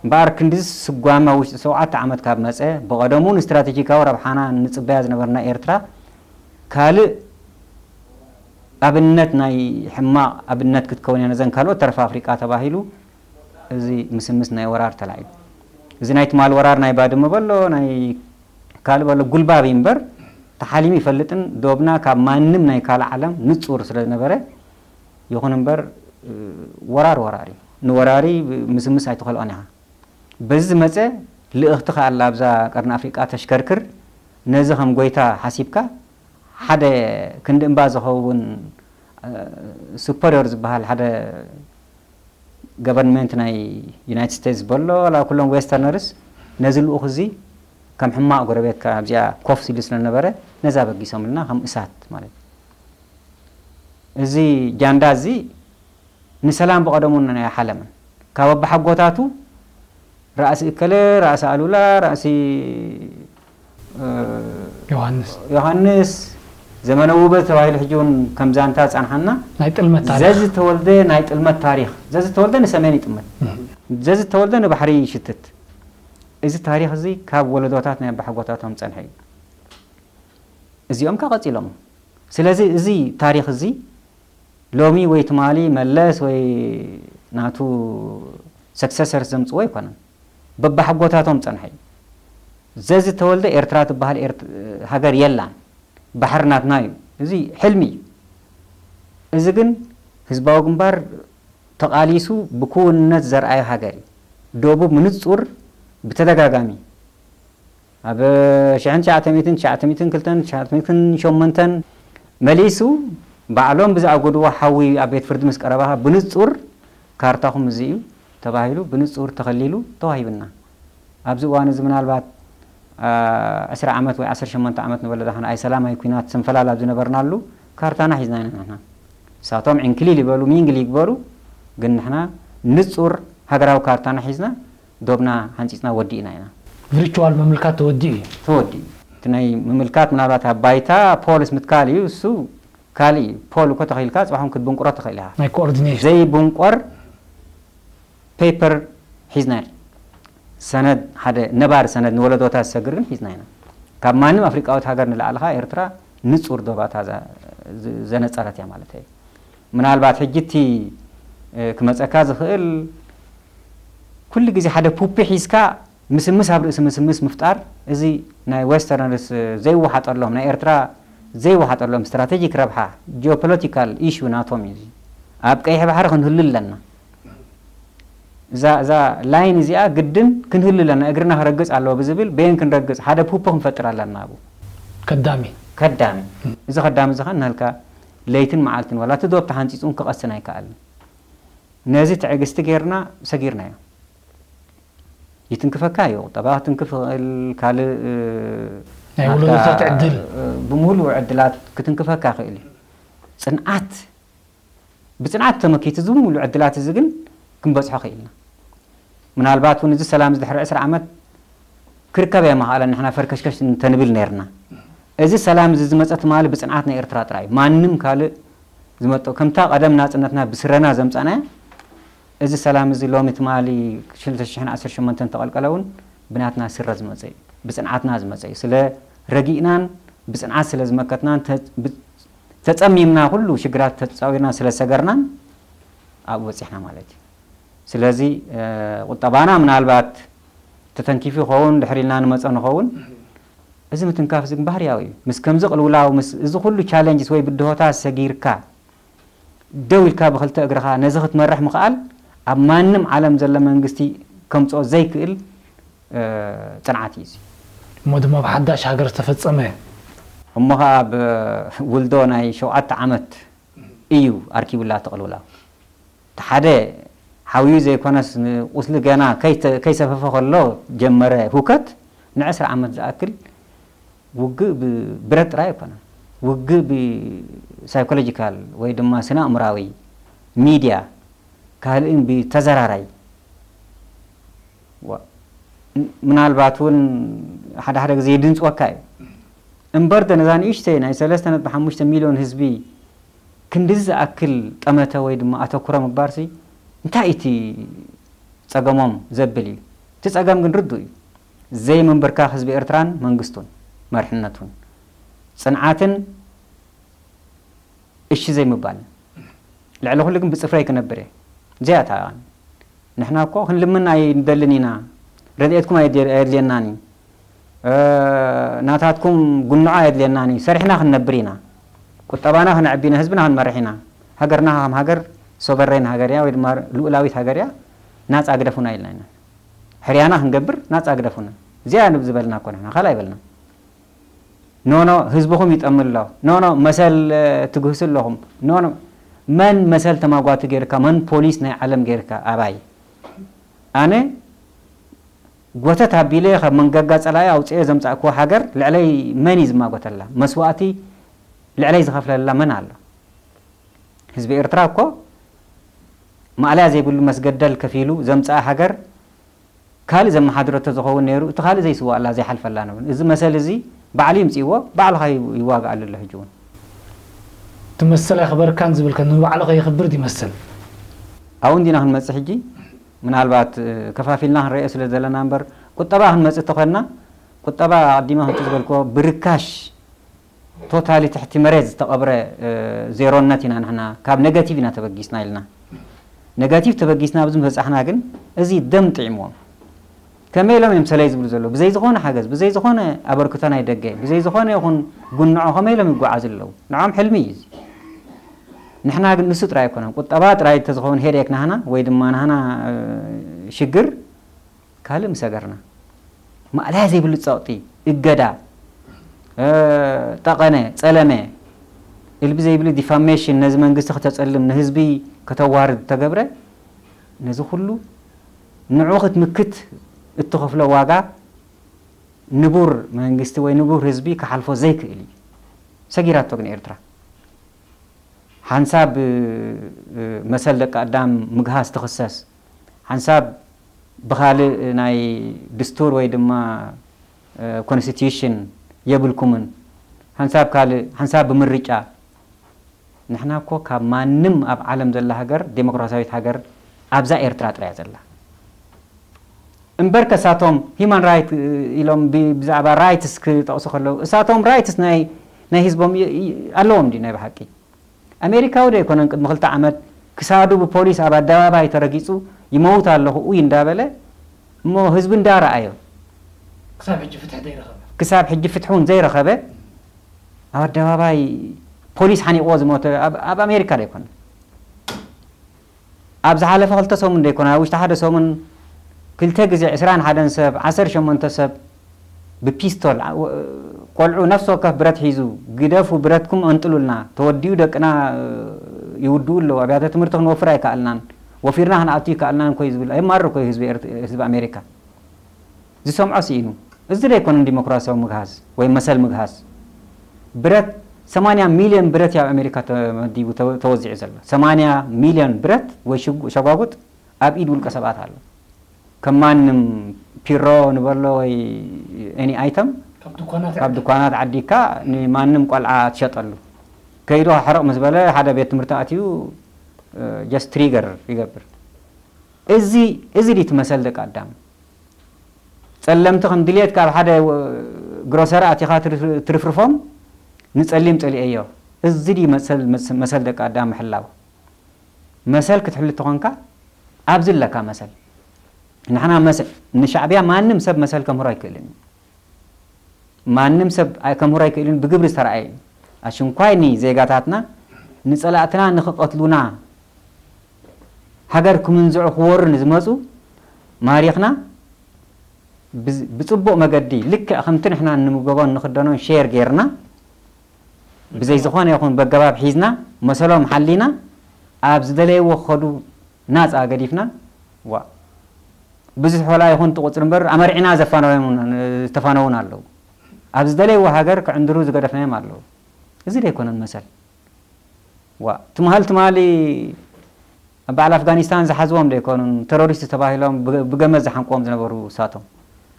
እምበኣር ክንዲ ስጓመ ውሽጢ ሸውዓተ ዓመት ካብ መፀ ብቐደሙ ንስትራቴጂካዊ ረብሓና ንፅበያ ዝነበርና ኤርትራ ካልእ ኣብነት ናይ ሕማቕ ኣብነት ክትከውን እያ ነዘን ካልኦት ተረፍ ኣፍሪቃ ተባሂሉ እዚ ምስምስ ናይ ወራር ተላዒሉ እዚ ናይ ትማል ወራር ናይ ባድመ በሎ ናይ ካልእ በሎ ጉልባብ እዩ እምበር ተሓሊሙ ይፈልጥን ዶብና ካብ ማንም ናይ ካልእ ዓለም ንጹር ስለ ዝነበረ ይኹን እምበር ወራር ወራር እዩ ንወራሪ ምስምስ ኣይትኸልኦን ኢኻ በዚ ዝመፀ ልእኽቲ ከኣላ ኣብዛ ቀርኒ ኣፍሪቃ ተሽከርክር ነዚ ከም ጎይታ ሓሲብካ ሓደ ክንዲ እምባ ዝኸውን ሱፐሪዮር ዝበሃል ሓደ ገቨርንመንት ናይ ዩናይትድ ስቴትስ በሎ ዋላ ኩሎም ዌስተርነርስ ነዚ ልኡኽ እዚ ከም ሕማቕ ጎረቤትካ ኣብዚኣ ኮፍ ሲሉ ስለነበረ ነዚ ኣበጊሶምልና ከም እሳት ማለት እዚ ጃንዳ እዚ ንሰላም ብቐደሙ ናይ ሓለመን ካብ ኣባሓጎታቱ ራእሲ እከለ ራእሲ ኣሉላ ራእሲ ዮሃንስ ዮሃንስ ዘመነ ውበት ተባሂሉ ሕጂ እውን ከም ዛንታ ፃንሓና ናይ ጥልመት ታሪክ ዘዝተወልደ ናይ ጥልመት ታሪክ ዘዝተወልደ ንሰሜን ይጥመት ዘዝተወልደ ንባሕሪ ይሽትት እዚ ታሪክ እዚ ካብ ወለዶታት ናይ ኣባሓጎታቶም ፀንሐ እዩ እዚኦም ከ ቀፂሎም ስለዚ እዚ ታሪክ እዚ ሎሚ ወይ ትማሊ መለስ ወይ ናቱ ሰክሰሰርስ ዘምፅዎ ኣይኮነን በባሓጎታቶም ፀንሐ እዩ ዘዝተወልደ ኤርትራ ትበሃል ኤርት- ሃገር የላን ባሕሪ ናትና እዩ እዚ ሕልሚ እዩ እዚ ግን ህዝባዊ ግንባር ተቓሊሱ ብክውንነት ዘርኣዮ ሃገር እዩ ደቡብ ምንጹር ብተደጋጋሚ ኣብ ሽሕን ትሽዓተ ሚእትን ትሽዓተ ሚእትን ክልተን ትሽዓተ ሚእትን ሸሞንተን መሊሱ ባዕሎም ብዝኣጎድዎ ሓዊ ኣብ ቤት ፍርዲ ምስ ቀረባኻ ብንጹር ካርታኹም እዚ እዩ ተባሂሉ ብንጹር ተኸሊሉ ተዋሂብና ኣብዚ እዋን እዚ ምናልባት ዕስራ ዓመት ወይ ዓሰርተ ሸሞንተ ዓመት ንበለ ዳሕና ኣይ ሰላም ኣይ ኩናት ስንፈላል ኣብ ዝነበርናሉ ካርታና ሒዝና ኢና ንሕና እሳቶም ዕንክሊል ይበሉ ሚንግል ይግበሩ ግን ንሕና ንጹር ሃገራዊ ካርታና ሒዝና ዶብና ሓንፂፅና ወዲእና ኢና። ቪርቹዋል ምምልካት ተወዲኡ እዩ። ተወዲኡ። እቲ ናይ ምምልካት ምናልባት ኣብ ባይታ ፖልስ ምትካል እዩ። እሱ ካልእ እዩ። ፖል እኮ ተኺልካ ፅባሕ እውን ክትብንቁሮ ትኽእል ኢኻ። ናይ ኮኦርዲኔሽን። ዘይብንቆር ፔፐር ሒዝና ኢና። ሰነድ ሓደ ነባሪ ሰነድ ንወለዶታት ዝሰግር ግን ሒዝና ኢና። ካብ ማንም ኣፍሪቃዊት ሃገር ንላዕሊ ኸዓ ኤርትራ ንፁር ዶባታ ዘነፀረት እያ ማለት እዩ። ምናልባት ሕጂ እቲ ክመፀካ ዝኽእል ኩሉ ግዜ ሓደ ፑፒ ሒዝካ ምስምስ ኣብ ርእሲ ምስምስ ምፍጣር እዚ ናይ ዌስተርነርስ ዘይወሓጠሎም ናይ ኤርትራ ዘይወሓጠሎም ስትራቴጂክ ረብሓ ጂኦፖለቲካል ኢሹ ናቶም እዩ። ኣብ ቀይሕ ባሕሪ ክንህሉ ኣለና። እዛ እዛ ላይን እዚኣ ግድን ክንህሉ ኣለና እግርና ክረግፅ ኣለዎ ብዝብል በየን ክንረግፅ ሓደ ፑፒ ክንፈጥር ኣለና ኣብኡ። ከዳሚ ከዳሚ እዚ ከዳሚ እዚ ኸዓ እናልካ ለይትን መዓልትን ዋላ እቲ ዶብ ተሓንፂፁ እውን ክቐስን ኣይከኣልን። ነዚ ትዕግስቲ ጌርና ሰጊርናዮ። ይትንክፈካ እዩ። ቁጠባ ክትንክፍ ይኽእል፣ ካልእ ናይ ወለዶታት ዕድል ብምሉእ ዕድላት ክትንክፈካ ይኽእል እዩ። ፅንዓት ብፅንዓት ተመኪቱ እዚ ብምሉእ ዕድላት እዚ ግን ክንበፅሖ ክኢልና። ምናልባት እውን እዚ ሰላም እዚ ድሕሪ ዕስራ ዓመት ክርከብ እየ መኽኣለን ንሕና ፈርከሽከሽ እንተንብል ነርና። እዚ ሰላም እዚ ዝመፀ ትማሊ ብፅንዓት ናይ ኤርትራ ጥራይ ማንም ካልእ ዝመጦ ከምታ ቀደም ናፅነትና ብስረና ዘምፃናያ እዚ ሰላም እዚ ሎሚ ትማሊ ሽልተ ሽሕን ዓሰርተ ሸሞንተን ተቐልቀለ እውን ብናትና ስረ ዝመፀ እዩ። ብፅንዓትና ዝመፀ እዩ። ስለ ረጊእናን ብፅንዓት ስለ ዝመከትናን ተፀሚምና ኩሉ ሽግራት ተፃዊርና ስለ ዝሰገርናን ኣብኡ በፂሕና ማለት እዩ። ስለዚ ቁጠባና ምናልባት ተተንኪፉ ይኸውን ድሕር ኢልና ንመፀ ንኸውን እዚ ምትንካፍ እዚ ግን ባህርያዊ እዩ። ምስ ከምዚ ቅልውላው ምስ እዚ ኩሉ ቻለንጅስ ወይ ብድሆታት ሰጊርካ ደው ኢልካ ብክልተ እግርኻ ነዚ ክትመርሕ ምኽኣል ኣብ ማንም ዓለም ዘሎ መንግስቲ ከምፅኦ ዘይክእል እ፣ ጽንዓት እዩ እዚ። እሞ ድማ ብሓዳሽ ሃገር ዝተፈጸመ እሞ ኸዓ ብውልዶ ናይ ሸውዓተ ዓመት እዩ ኣርኪቡላ እቲ ቅልውላው። እቲ ሓደ ሓውዩ ዘይኮነስ ንቁስሊ ገና ከይተ-፣ ከይሰፈፈ ከሎ ጀመረ ሁከት ንዕስራ ዓመት ዝኣክል ውግእ ብብረት ጥራይ ኣይኮነን። ውግእ ብሳይኮሎጂካል ወይ ድማ ስነ ኣእምራዊ ሚድያ ካልእን ብተዘራራይ ዋ-፣ ምናልባት እውን ሓደ ሓደ ግዜ ይድንፅወካ እዩ እምበር ደ ነዛ ንእሽተይ ናይ ሰለስተ ነጥቢ ሓሙሽተ ሚሊዮን ህዝቢ ክንድዚ ዝኣክል ጠመተ ወይ ድማ ኣተኩሮ ምግባርሲ እንታይ እቲ ፀገሞም ዘብል እዩ። እቲ ፀገም ግን ርዱእ እዩ። ዘይምንብርካኽ ህዝቢ ኤርትራን መንግስቱን መርሕነቱን ፅንዓትን እሺ ዘይምባል። ልዕሊ ኩሉ ግን ብፅፍረይ ክነብር እየ። እዚኣ እታ ንሕና እኮ ክንልምን ኣይንደልን ኢና፣ ረድኤትኩም ኣየድልየናን እዩ፣ ናታትኩም ጉንዖ ኣየድልየናን እዩ፣ ሰሪሕና ክንነብር ኢና፣ ቁጠባና ክነዕቢ ኢና፣ ህዝብና ክንመርሕ ኢና፣ ሃገርና ከም ሃገር ሶቨሬን ሃገር እያ ወይ ድማ ልኡላዊት ሃገር እያ፣ ናፃ ግደፉና ኢልና ኢና። ሕርያና ክንገብር ናፃ ግደፉና። እዚኣ ዝበልና እኮ ንሕና ካልእ ኣይበልና። ኖኖ ህዝብኹም ይጠሚ ኣሎ። ኖኖ መሰል ትግህሱ ኣለኹም። ኖኖ መን መሰል ተማጓቲ ጌርካ መን ፖሊስ ናይ ዓለም ጌርካ ኣባይ ኣነ ጎተት ኣቢለ ካብ መንጋጋ ጸላኢ ኣውጽኤ ዘምጻእክዎ ሃገር ልዕለይ መን እዩ ዝማጎተላ? መስዋእቲ ልዕለይ ዝኸፍለላ መን ኣሎ? ህዝቢ ኤርትራ እኮ ማእለያ ዘይብሉ መስገደል ከፊሉ ዘምጽኣ ሃገር ካልእ ዘመሓድሮ ተዝኸውን ነይሩ፣ እቲ ካልእ ዘይስዋኣላ ዘይሓልፈላ ነብን። እዚ መሰል እዚ ባዕሉ ይምጽእዎ፣ ባዕልኻ ይዋግኣሉ ኣሎ። ሕጂ እውን እቲ መሰል ኣይኽበርካን ዝብል ከ ንባዕሉ ከየኽብር ድዩ መሰል? ኣብኡ እንዲና ክንመጽእ ሕጂ ምናልባት ከፋፊልና ክንረእዮ ስለ ዘለና እምበር ቁጠባ ክንመጽእ ተኾንና ቁጠባ ኣቐዲመ ከምቲ ዝበልክዎ ብርካሽ ቶታሊ ትሕቲ መሬት ዝተቐብረ ዜሮነት ኢና ንሕና ካብ ኔጋቲቭ ኢና ተበጊስና ኢልና። ኔጋቲቭ ተበጊስና ኣብዚ ምበጻሕና ግን እዚ ደም ጥዒምዎም። ከመይ ኢሎም እዮም ሰለይ ዝብሉ ዘለዉ? ብዘይ ዝኾነ ሓገዝ፣ ብዘይ ዝኾነ ኣበርክቶ ናይ ደገ፣ ብዘይ ዝኾነ ይኹን ጉንዖ ከመይ ኢሎም ይጓዓዙ ኣለዉ? ንዖም ሕልሚ እዩ እዚ። ንሕና ግን ንሱ ጥራይ ኣይኮነን። ቁጠባ ጥራይ እንተዝኸውን ሄዴክ ናህና ወይ ድማ ናህና ሽግር ካልእ ምሰገርና። ማእለያ ዘይብሉ ጸቕጢ፣ እገዳ፣ ጠቐነ፣ ጸለመ፣ እልቢ ዘይብሉ ዲፋሜሽን ነዚ መንግስቲ ከተጸልም ንህዝቢ ከተዋርድ ተገብረ ነዚ ኩሉ ንዑ ክትምክት እትኸፍሎ ዋጋ ንቡር መንግስቲ ወይ ንቡር ህዝቢ ክሓልፎ ዘይክእል እዩ። ሰጊራቶ ግን ኤርትራ ሓንሳብ መሰል ደቂ ኣዳም ምግሃስ ትኽሰስ፣ ሓንሳብ ብኻልእ ናይ ድስቱር ወይ ድማ ኮንስቲትዩሽን የብልኩምን፣ ሓንሳብ ካልእ፣ ሓንሳብ ብምርጫ። ንሕና እኮ ካብ ማንም ኣብ ዓለም ዘላ ሃገር ዴሞክራሲያዊት ሃገር ኣብዛ ኤርትራ ጥራይ እያ ዘላ። እምበር ከሳቶም ሂማን ራይት ኢሎም ብዛዕባ ራይትስ ክጠቕሱ ከለዉ እሳቶም ራይትስ ናይ ናይ ህዝቦም ኣለዎም ድዩ ናይ ብሓቂ? ኣሜሪካዊ ዶ ኣይኮነን ቅድሚ ክልተ ዓመት ክሳዱ ብፖሊስ ኣብ ኣደባባይ ተረጊጹ ይመውት ኣለኹ ኡይ እንዳበለ እሞ ህዝቢ እንዳረኣዮ ክሳብ ሕጂ ፍትሒ ዘይረኸበ ክሳብ ሕጂ ፍትሒ እውን ዘይረኸበ ኣብ ኣደባባይ ፖሊስ ሓኒቕዎ ዝሞተ ኣብ ኣሜሪካ ዶ ኣይኮነን? ኣብ ዝሓለፈ ክልተ ሰሙን ዶ ኣይኮነን ኣብ ውሽጢ ሓደ ሰሙን ክልተ ግዜ ዕስራን ሓደን ሰብ ዓሰርተ ሸሞንተ ሰብ ብፒስቶል ቆልዑ ነፍሲ ወከፍ ብረት ሒዙ ግደፉ ብረትኩም ኣንጥሉልና ተወዲኡ ደቅና ይውድኡ ኣለዉ ኣብያተ ትምህርቲ ክንወፍር ኣይከኣልናን ወፊርና ክንኣቱ ይከኣልናን ኮይ ዝብል የማርር ኮይ ህዝቢ ኣሜሪካ ዝሰምዖ ስኢኑ እዚ ዶ ኣይኮነን ዲሞክራሲያዊ ምግሃስ ወይ መሰል ምግሃስ ብረት ሰማንያ ሚልዮን ብረት እዩ ኣብ ኣሜሪካ ተመዲቡ ተወዚዑ ዘሎ ሰማንያ ሚልዮን ብረት ወይ ሸጓጉጥ ኣብ ኢድ ውልቀ ሰባት ኣሎ ከም ማንም ፒሮ ንበሎ ወይ any item ካብ ድኳናት ዓዲካ ንማንም ቆልዓ ትሸጠሉ ከይዱ ሕርቕ ምስ በለ ሓደ ቤት ትምህርቲ ኣትዩ just trigger ይገብር እዚ እዚ ድዩ እቲ መሰል ደቂ ኣዳም ጸለምቲ ከም ድልየትካ ኣብ ሓደ ግሮሰሪ ኣቲኻ ትርፍርፎም ንጸሊም ጸሊኤዮ እዚ ድዩ መሰል ደቂ ኣዳም ምሕላው መሰል ክትሕሉ ተኾንካ ኣብዚ ኣለካ መሰል ንሕና መሰል ንሻዕብያ ማንም ሰብ መሰል ከምህሮ ኣይክእልን እዩ ማንም ሰብ ከምህሮ ኣይክእልን ብግብሪ ዝተረኣየ እዩ ኣሽንኳይ ንዜጋታትና ንጸላእትና ንክቐትሉና ሃገር ክምንዝዑ ክወሩ ንዝመፁ ማሪኽና ብዝ- ብጽቡቕ መገዲ ልክዕ ከምቲ ንሕና እንምገቦን ንኽደኖን ሼር ጌርና ብዘይ ዝኾነ ይኹን በገባብ ሒዝና መሰሎም ሓሊና ኣብ ዝደለይዎ ክኸዱ ናጻ ገዲፍና ዋ ብዙሕ ወላ ይኹን ጥቁፅር እምበር ኣመርዒና ዘፋነዎም እውን- ዝተፋነውን ኣለዉ። ኣብ ዝደለይዎ ሃገር ክዕንድሩ ዝገደፍናዮም ኣለዉ። እዚ ደይኮነን መሰል ዋ ትምሃል ትማሊ ኣብ በዓል ኣፍጋኒስታን ዝሓዝዎም ደይኮኑን ተሮሪስት ተባሂሎም ብ- ብገመድ ዝሓንቅዎም ዝነበሩ ሳቶም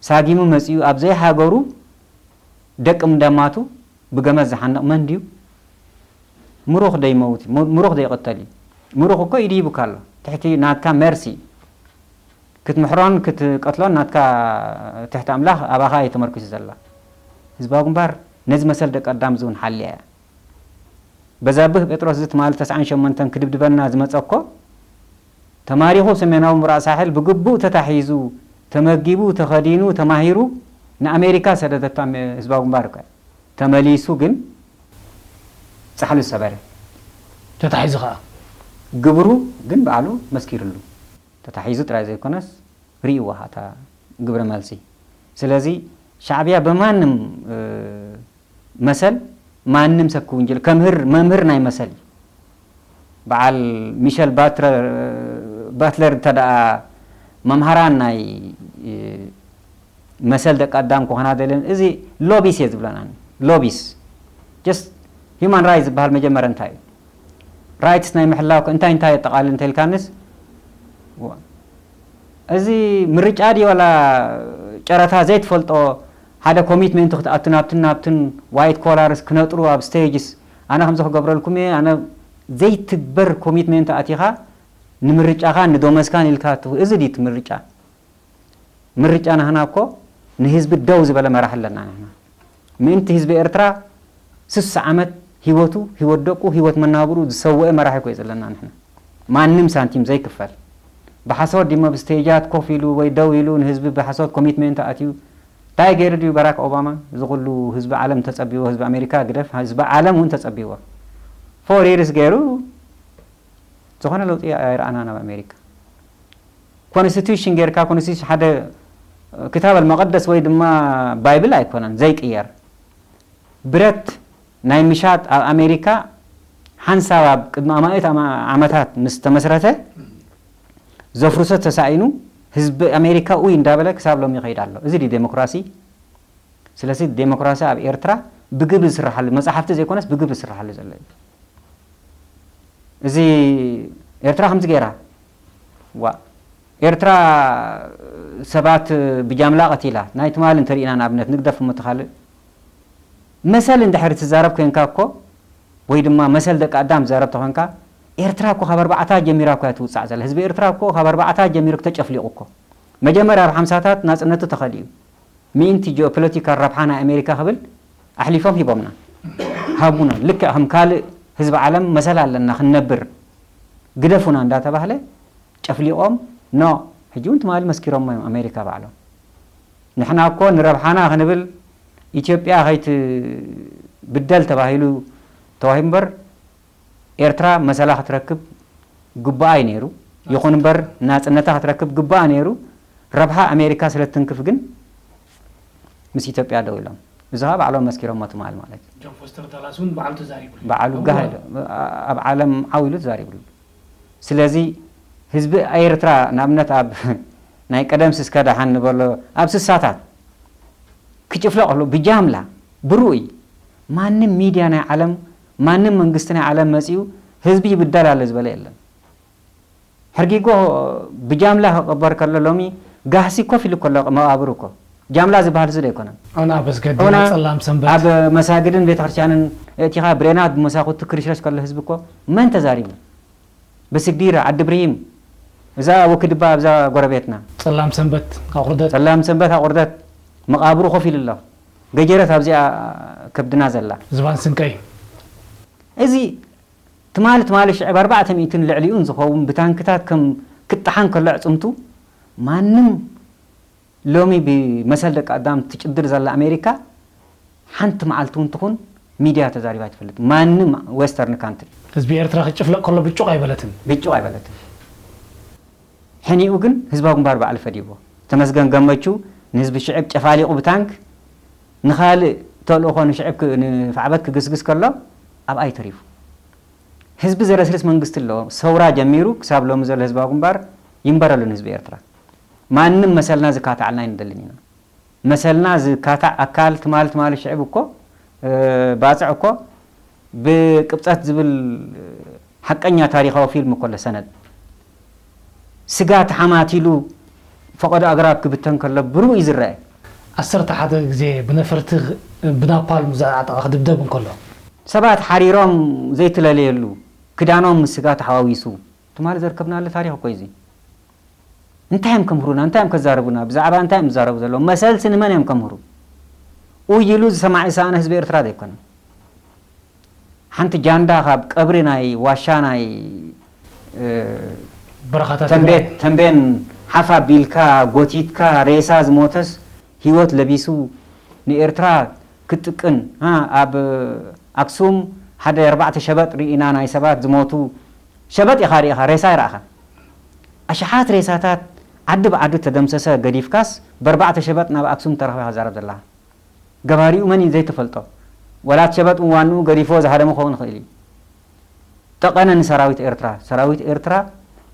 ሳጊሙ መፂኡ ኣብ ዘይሃገሩ ደቂ እንዳማቱ ብገመድ ዝሓንቕ መን ድዩ? ምሩኽ ደይመውት እዩ፣ ሙ- ምሩኽ ደይቕተል እዩ። ምሩኽ እኮ ኢዱ ሂቡካ ኣሎ ትሕቲ ናትካ መርሲ ክትምሕሮን ክትቀትሎን ናትካ ትሕቲ ኣምላኽ ኣባኻ እየ ተመርኪሱ ዘላ። ህዝባዊ ግንባር ነዚ መሰል ደቂ ኣዳም እዚ እውን ሓልያ እያ። በዛብህ ጴጥሮስ እዚ ትማሊ ተስዓን ሸሞንተን ክድብድበና ዝመጸ እኮ ተማሪኹ ሰሜናዊ ምብራቕ ሳሕል ብግቡእ ተታሒዙ ተመጊቡ ተኸዲኑ ተማሂሩ ንኣሜሪካ ሰደደቶ ኣሜ- ህዝባዊ ግንባር እኮ ተመሊሱ ግን ጻሕሉ ዝሰበረ ተታሒዙ ከዓ ግብሩ ግን ባዕሉ መስኪርሉ ተታሒዙ ጥራይ ዘይኮነስ ርእይዋ እታ ግብረ መልሲ ስለዚ ሻዕብያ ብማንም መሰል ማንም ሰብ ክውንጀል ከምህር መምህር ናይ መሰል እዩ። በዓል ሚሸል ባትለር እንተ ደኣ መምሃራን ናይ መሰል ደቂ ኣዳም ክኾና ደልን እዚ ሎቢስ እየ ዝብለና ሎቢስ just human rights ዝበሃል መጀመርያ እንታይ እዩ rights ናይ ምሕላው እንታይ እንታይ የጠቓልል እንተልካንስ እዚ ምርጫ ድዩ ዋላ ጨረታ ዘይትፈልጦ ሓደ ኮሚትመንት ክትኣቱ ናብትን ናብትን ዋይት ኮላርስ ክነጥሩ ኣብ ስቴጅስ ኣነ ከምዚ ክገብረልኩም እየ ኣነ ዘይትግበር ኮሚትመንት ኣቲኻ ንምርጫኻ ንዶመስካን ኢልካ ትው እዚ ድዩ እቲ ምርጫ ምርጫ ናህና እኮ ንህዝቢ ደው ዝበለ መራሒ ኣለና ንሕና ምእንቲ ህዝቢ ኤርትራ ስሳ ዓመት ህይወቱ ህይወት ደቁ ህይወት መናብሩ ዝሰወአ መራሒ እኮ እዩ ዘለና ንሕና ማንም ሳንቲም ዘይክፈል ብሓሶት ዲሞ ብስቴጃት ኮፍ ኢሉ ወይ ደው ኢሉ ንህዝቢ ብሓሶት ኮሚትመንት ኣትዩ እንታይ ገይሩ ድዩ ባራክ ኦባማ እዚ ኩሉ ህዝቢ ዓለም ተጸቢዎ ህዝቢ ኣሜሪካ ግደፍ ህዝቢ ዓለም እውን ተጸቢዎ ፎር ይርስ ገይሩ ዝኾነ ለውጢ ኣይረኣናን ኣብ ኣሜሪካ ኮንስቲቱሽን ጌርካ ኮንስቲቱሽን ሓደ ክታብ ኣልመቐደስ ወይ ድማ ባይብል ኣይኮነን ዘይቅየር ብረት ናይ ምሻጥ ኣብ ኣሜሪካ ሓንሳብ ኣብ ቅድሚ ኣማእት ዓመታት ምስ ተመስረተ ዘፍርሶ ተሳኢኑ ህዝቢ ኣሜሪካ ኡይ እንዳበለ ክሳብ ሎሚ ይኸይድ ኣሎ እዚ ዲ ዴሞክራሲ ስለዚ ዴሞክራሲ ኣብ ኤርትራ ብግብሪ ዝስርሓሉ መፅሓፍቲ ዘይኮነስ ብግብሪ ዝስርሓሉ ዘሎ እዩ እዚ ኤርትራ ከምዚ ገይራ ዋ ኤርትራ ሰባት ብጃምላ ቀቲላ ናይ ትማሊ እንተሪኢና ንኣብነት ንግደፍ እሞ ተኻልእ መሰል እንድሕር ትዛረብ ኮንካ እኮ ወይ ድማ መሰል ደቂ ኣዳም ትዛረብ ተኾንካ ኤርትራ እኮ ካብ ኣርባዕታ ጀሚራ እኮ እያ ትውፃዕ ዘላ ህዝቢ ኤርትራ እኮ ካብ ኣርባዕታ ጀሚሩ ተጨፍሊቑ እኮ መጀመርያ ኣብ ሓምሳታት ናፅነቱ ተኸሊኡ ምእንቲ ጂኦፖለቲካል ረብሓ ናይ ኣሜሪካ ክብል ኣሕሊፎም ሂቦምና ሃቡና ልክዕ ከም ካልእ ህዝቢ ዓለም መሰል ኣለና ክንነብር ግደፉና እንዳተባህለ ጨፍሊቖም no ሕጂ እውን ትማሊ መስኪሮሞ እዮም ኣሜሪካ ባዕሎም ንሕና እኮ ንረብሓና ክንብል ኢትዮጵያ ከይትብደል ተባሂሉ ተዋሂቡ እምበር ኤርትራ መሰላ ክትረክብ ግቡኣ እዩ ነይሩ። ይኹን እምበር ናጽነታ ክትረክብ ግቡኣ ነይሩ። ረብሓ ኣሜሪካ ስለ ትንክፍ ግን ምስ ኢትዮጵያ ደው ኢሎም። እዚ ኸኣ ባዕሎም መስኪሮሞ ትማል ማለት እዩ። ጆን ፎስተር ዳላስ እውን ባዕሉ ተዛሪቡሉ። ባዕሉ ጋህ ኢሉ ኣብ ዓለም ዓው ኢሉ ተዛሪቡሉ። ስለዚ ህዝቢ ኤርትራ ንኣብነት ኣብ ናይ ቀደም ስስከ ደሓን ንበሎ ኣብ ስሳታት ክጭፍለቕ ከሎ ብጃምላ ብርኡይ ማንም ሚድያ ናይ ዓለም ማንም መንግስቲ ናይ ዓለም መጺኡ ህዝቢ ይብደል ኣሎ ዝበለ የለን። ሕርጊጎ ብጃምላ ክቕበር ከሎ ሎሚ ጋህሲ ኮፍ ኢሉ ከሎ መቓብሩ እኮ ጃምላ ዝበሃል እዚ ዶ ኣይኮነን? ዑና ኣብ መስገዲ ዑና ጸላም ሰንበት ኣብ መሳግድን ቤተክርስትያንን እቲኻ ብሬናት ብመሳኹቲ ክርሽረሽ ከሎ ህዝቢ እኮ መን ተዛሪቡ? በስግዲራ ዓዲ ብርሂም እዛ ወክድባ ኣብዛ ጎረቤትና ጸላም ሰንበት ኣቑርደት ጸላም ሰንበት ኣቑርደት መቓብሩ ኮፍ ኢሉ ኣሎ። ገጀረት ኣብዚኣ ከብድና ዘላ። ዝባን ስንቀይ እዚ ትማሊ ትማሊ ሽዕብ ኣርባዕተ ሚእትን ልዕሊኡን ዝኸውን ብታንክታት ከም ክጠሓን ከሎ ኣዕጽምቱ ማንም ሎሚ ብመሰል ደቂ ኣዳም ትጭድር ዘላ ኣሜሪካ ሓንቲ መዓልቲ እውን ትኹን ሚድያ ተዛሪባ ትፈልጥ ማንም western country ህዝቢ ኤርትራ ክጭፍለቕ ከሎ ብጩቕ ኣይበለትን ብጭቕ ኣይበለትን ሕኒኡ ግን ህዝባዊ ግንባር ባዕሉ ፈዲዎ ተመስገን ገመቹ ንህዝቢ ሽዕብ ጨፋሊቑ ብታንክ ንኻልእ ተልእኾ ንሽዕብ ክ- ንፋዕበት ክግስግስ ከሎ ኣብኣይ ተሪፉ። ህዝቢ ዘለስልስ መንግስቲ ኣሎ። ሰውራ ጀሚሩ ክሳብ ሎሚ ዘሎ ህዝባዊ ግንባር ይንበረሉ ንህዝቢ ኤርትራ። ማንም መሰልና ዝካታዓልና ኣይንደልን ኢና። መሰልና ዝካታዕ ኣካል ትማል ትማል ሽዕብ እኮ ባጽዕ እኮ ብቅብጸት ዝብል ሓቀኛ ታሪኻዊ ፊልም እኮ ኣሎ ሰነድ። ስጋ ተሓማቲሉ ፈቐዶ ኣግራብ ክብተን ከሎ ብሩእ እዩ ዝረአ። ዓሰርተ ሓደ ግዜ ብነፈርቲ ብናፓልም ዝዓጠቐ ክድብደብ እንከሎ። ሰባት ሓሪሮም ዘይትለለየሉ ክዳኖም ምስ ስጋ ተሓዋዊሱ ትማሊ ዘርከብናሉ ታሪኽ እኮ እዩ እዚ። እንታይ እዮም ከምህሩና? እንታይ እዮም ከዛርቡና? ብዛዕባ እንታይ እዮም ዝዛረቡ ዘለዉ? መሰልሲ ንመን እዮም ከምህሩ? ኡይ ኢሉ ዝሰማዕ ዝሰኣነ ህዝቢ ኤርትራ ዘይኮነ። ሓንቲ ጃንዳ ካብ ቀብሪ ናይ ዋሻ ናይ በረኻታት ተንቤን ሓፍ ኣቢልካ ጎቲትካ ሬሳ ዝሞተስ ህይወት ለቢሱ ንኤርትራ ክትጥቅን ኣብ ኣክሱም ሓደ ኣርባዕተ ሸበጥ ርኢና ናይ ሰባት ዝሞቱ ሸበጥ ኢኻ ርኢኻ ሬሳ ይረእኻ ኣሽሓት ሬሳታት ዓዲ ብዓዲ ተደምሰሰ ገዲፍካስ በርባዕተ ሸበጥ ናብ ኣክሱም ተረኽበ ኢኻ ዛረብ ዘለኻ ገባሪኡ መን እዩ ዘይተፈልጦ ወላ እቲ ሸበጥ ዋንኡ ገዲፎ ዝሃደመ ክኸውን ይኽእል እዩ ጠቐነ ንሰራዊት ኤርትራ ሰራዊት ኤርትራ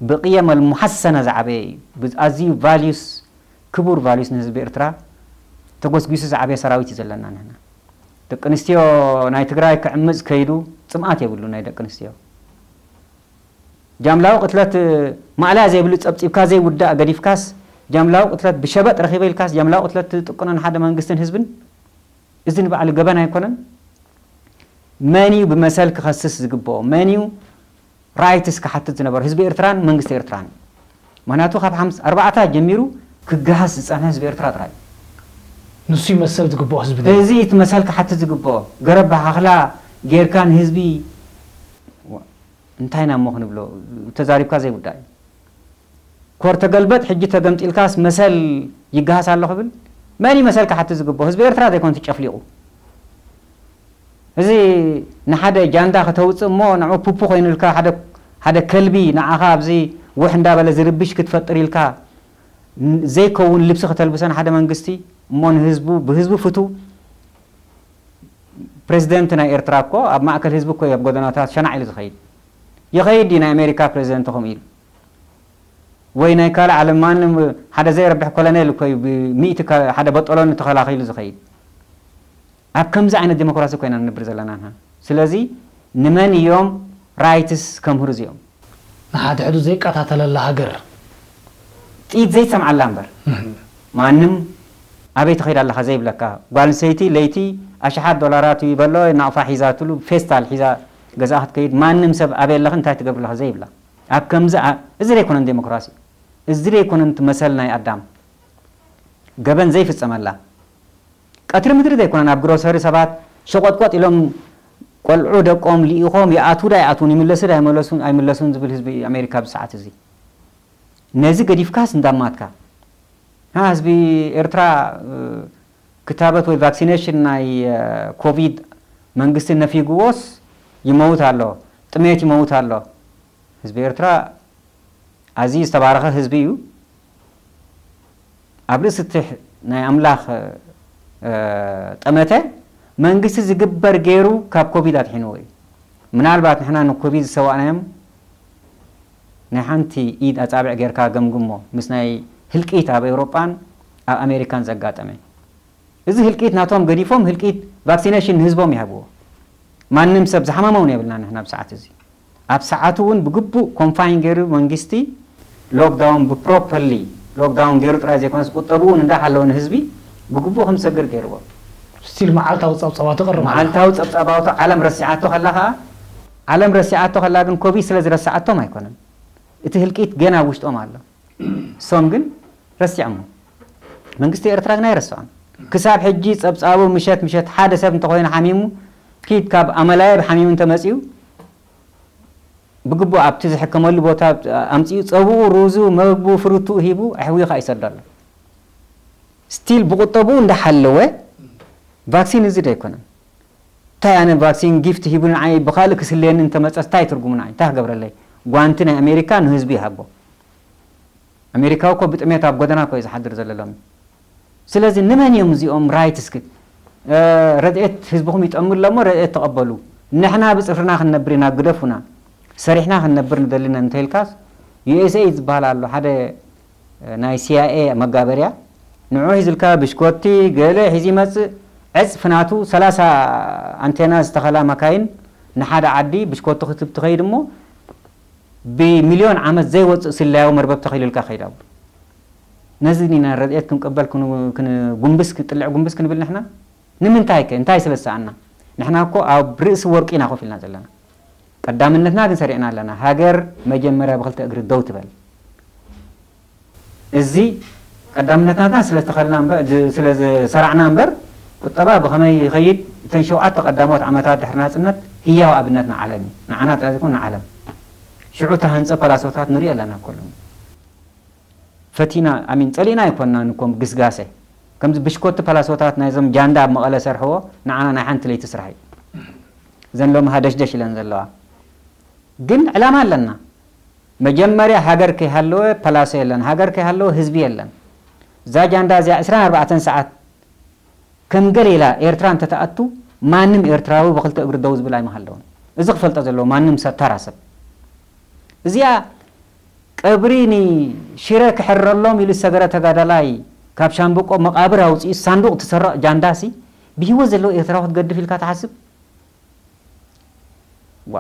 ብቅየም ኣልሙሓሰነ ዝዓበየ እዩ ኣዝዩ ቫልዩስ ክቡር ቫልዩስ ንህዝቢ ኤርትራ ተጎስጒሱ ዝዓበየ ሰራዊት እዩ ዘለና ንሕና ደቂ ኣንስትዮ ናይ ትግራይ ክዕምፅ ከይዱ ፅምኣት የብሉ ናይ ደቂ ኣንስትዮ ጃምላዊ ቅትለት ማእለያ ዘይብሉ ጸብጺብካ ዘይውዳእ ገዲፍካስ ጃምላዊ ቅትለት ብሸበጥ ረኺበ ኢልካስ ጃምላዊ ቅትለት ትጥቅኖ ንሓደ መንግስትን ህዝብን እዚ ንባዕሉ ገበን ኣይኮነን መን እዩ ብመሰል ክኸስስ ዝግብኦ መን እዩ ራይትስ ክሓትት ዝነበሮ ህዝቢ ኤርትራን መንግስቲ ኤርትራን ምክንያቱ ካብ ሓምሳ ኣርባዕታ ጀሚሩ ክገሃስ ዝጸንሐ ህዝቢ ኤርትራ ጥራይ ንሱ ይመሰል ዝግብኦ ህዝቢ እዚ እቲ መሰል ክሓትት ዝግብኦ ገረብ በሓኽላ ጌርካ ንህዝቢ እንታይ ኢና እሞ ክንብሎ ተዛሪብካ ዘይውዳእ እዩ ኮር ተገልበጥ ሕጂ ተገምጢልካስ መሰል ይገሃስ ኣሎ ክብል መን እዩ መሰል ክሓትት ዝግብኦ ህዝቢ ኤርትራ ዘይኮነ ጨፍሊቑ እዚ ንሓደ ጃንዳ ከተውፅእ እሞ ንዑ ፑፑ ኮይኑልካ ሓደ ከልቢ ንዓኻ ኣብዚ ውሕ እንዳበለ ዝርብሽ ክትፈጥር ኢልካ ዘይከውን ልብሲ ከተልብሰ ንሓደ መንግስቲ እሞ ንህዝቡ ብህዝቡ ፍቱ ፕሬዚደንት ናይ ኤርትራ እኮ ኣብ ማእከል ህዝቢ እኮ ኣብ ጎደናታት ሸናዕ ኢሉ ዝኸይድ ይኸይድ ድዩ ናይ ኣሜሪካ ፕሬዚደንት ከምኡ ኢሉ ወይ ናይ ካልእ ዓለም ማንም ሓደ ዘይረብሕ ኮሎኔል እኮ እዩ ብሚእቲ ሓደ በጠሎኒ ተኸላኺሉ ዝኸይድ ኣብ ከምዚ ዓይነት ዴሞክራሲ ኮይና ንነብር ዘለና ንሕና ስለዚ ንመን እዮም ራይትስ ከምህሩ እዚኦም ንሓድሕዱ ዘይቀታተለላ ሃገር ጥይት ዘይትሰምዓላ እምበር ማንም ኣበይ ትኸይድ ኣለኻ ዘይብለካ ጓል ሰይቲ ለይቲ ኣሽሓት ዶላራት ይበሎ ናቕፋ ሒዛትሉ ፌስታል ሒዛ ገዛኣ ክትከይድ ማንም ሰብ ኣበይ ኣለኺ እንታይ ትገብሪ ኣለኺ ዘይብላ ኣብ ከምዚ እዚ ዘይኮነን ዴሞክራሲ እዚ ዘይኮነን እቲ መሰል ናይ ኣዳም ገበን ዘይፍጸመላ ቀትሪ ምድሪ ዘይኮነን ኣብ ግሮሰሪ ሰባት ሸቆጥቆጥ ኢሎም ቆልዑ ደቆም ልኢኾም ይኣትዉ ዳ ይኣትዉን ይምለሱ ዳ ይመለሱን ኣይምለሱን ዝብል ህዝቢ ኣሜሪካ ኣብዚ ሰዓት እዚ ነዚ ገዲፍካስ እንዳማትካ ህዝቢ ኤርትራ ክታበት ወይ ቫክሲኔሽን ናይ ኮቪድ መንግስቲ ነፊግዎስ ይመውት ኣሎ ጥሜት ይመውት ኣሎ ህዝቢ ኤርትራ ኣዝዩ ዝተባረኸ ህዝቢ እዩ ኣብ ርእሲ እቲ ናይ ኣምላኽ ጠመተ መንግስቲ ዝግበር ገይሩ ካብ ኮቪድ ኣድሒንዎ እዩ ምናልባት ንሕና ንኮቪድ ዝሰዋእናዮም ናይ ሓንቲ ኢድ ኣጻብዕ ጌርካ ገምግሞ ምስ ናይ ህልቂት ኣብ ኤውሮጳን ኣብ ኣሜሪካን ዘጋጠመ እዚ ህልቂት ናቶም ገዲፎም ህልቂት ቫክሲኔሽን ንህዝቦም ይሃብዎ ማንም ሰብ ዝሓመመ እውን የብልና ንሕና ኣብ ሰዓት እዚ ኣብ ሰዓቱ እውን ብግቡእ ኮንፋይን ገይሩ መንግስቲ ሎክዳውን ብፕሮፐርሊ ሎክዳውን ገይሩ ጥራይ ዘይኮነስ ቁጠብኡ እውን እንዳሓለወ ንህዝቢ ብግቡእ ከም ዝሰግር ገይርዎ ስቲል መዓልታዊ ፀብፀባቱ ይቐርብ ኣሎ። መዓልታዊ ፀብፃባቱ ዓለም ረሲዓቶ ከላ ከዓ ዓለም ረሲዓቶ ከላ ግን ኮቪድ ስለ ዝረስዓቶም ኣይኮነን እቲ ህልቂት ገና ኣብ ውሽጦም ኣሎ እሶም ግን ረሲዖሞ መንግስቲ ኤርትራ ግን ኣይረስዖን ክሳብ ሕጂ ፀብፃቡ ምሸት ምሸት ሓደ ሰብ እንተኮይኑ ሓሚሙ ኪድ ካብ ኣመላየብ ሓሚሙ እንተመፅኡ ብግቡእ ኣብቲ ዝሕከመሉ ቦታ ኣምፅኡ ፀብኡ ሩዙ መግቡ ፍሩትኡ ሂቡ ኣሕዊኻ ይሰዶ ኣሎ ስቲል ብቁጠብኡ እንዳሓለወ ቫክሲን እዚ ዶ ኣይኮነን እንታይ ኣነ ቫክሲን ጊፍት ሂቡ ንዓይ ብካልእ ክስልየኒ እንተመፀስ እንታይ ትርጉሙ ንዓይ እንታይ ክገብረለይ ጓንቲ ናይ ኣሜሪካ ንህዝቡ ይሃቦ ኣሜሪካዊ እኮ ብጥሜት ኣብ ጎደና እኮ እዩ ዝሓድር ዘሎ ሎሚ ስለዚ ንመን እዮም እዚኦም ራይት እስኪ ረድኤት ህዝብኹም ይጠሙ ኣለሞ ረድኤት ተቐበሉ። ንሕና ብፅፍርና ክንነብር ኢና ግደፉና፣ ሰሪሕና ክንነብር ንደሊና እንተኢልካስ፣ ዩኤስኤ ዝበሃል ኣሎ ሓደ ናይ ሲኣይኤ መጋበርያ፣ ንዑ ሒዝልካ ብሽኮቲ ገለ ሒዚ ይመፅእ። ዕፅፊ ናቱ ሰላሳ ኣንቴና ዝተኸላ መካይን ንሓደ ዓዲ ብሽኮቲ ክትብ ትኸይድ እሞ ብሚልዮን ዓመት ዘይወፅእ ስለያዊ መርበብ ተኺሉልካ ከይድ። ኣብ ነዚ ኒና ረድኤት ክንቅበል ጉንብስ ጥልዕ ጉንብስ ክንብል ንሕና ንምንታይ ከ እንታይ ስለ ዝሰኣና? ንሕና እኮ ኣብ ርእሲ ወርቂ ኢና ኮፍ ኢልና ዘለና። ቀዳምነትና ግን ሰሪዕና ኣለና። ሃገር መጀመርያ ብክልተ እግሪ ደው ትበል። እዚ ቀዳምነትና ስለ ዝተኸልና እምበር፣ ስለ ዝሰራዕና እምበር፣ ቁጠባ ብኸመይ ይኸይድ፣ እተን ሸውዓተ ቀዳሞት ዓመታት ድሕሪ ናጽነት ህያው ኣብነት ንዓለም እዩ። ንዓና ጥራይ ዘይኮነ ንዓለም። ሽዑ ተሃንጸ ፓላሶታት ንሪኦ ኣለና እኮ ሎሚ። ፈቲና፣ ኣሚን፣ ጸሊእና ኣይኮንናን እኮ ግስጋሴ። ከምዚ ብሽኮቲ ፓላሶታት ናይዞም ጃንዳ ኣብ መቐለ ሰርሕዎ፣ ንዓና ናይ ሓንቲ ለይቲ ስራሕ እዩ። እዘን ሎሚ ሃደሽደሽ ኢለን ዘለዋ። ግን ዕላማ ኣለና። መጀመርያ ሃገር ከይሃለወ ፓላሶ የለን፣ ሃገር ከይሃለወ ህዝቢ የለን። እዛ ጃንዳ እዚኣ ዕስራን ኣርባዕተን ሰዓት ከም ገለ ኢላ ኤርትራ እንተትኣቱ፣ ማንም ኤርትራዊ ብክልተ እግሪ ደው ዝብል ኣይምሃለውን። እዚ ክፈልጦ ዘለዎ ማንም ሰብ፣ ተራ ሰብ። እዚኣ ቀብሪ ንሽረ ክሕረሎም ኢሉ ዝሰገረ ተጋዳላይ ካብ ሻምብቆ መቓብር ኣውፂኡ ሳንዱቕ ትሰረቕ ጃንዳሲ ብህይወት ዘለዉ ኤርትራዊ ክትገድፍ ኢልካ ትሓስብ? ዋ፣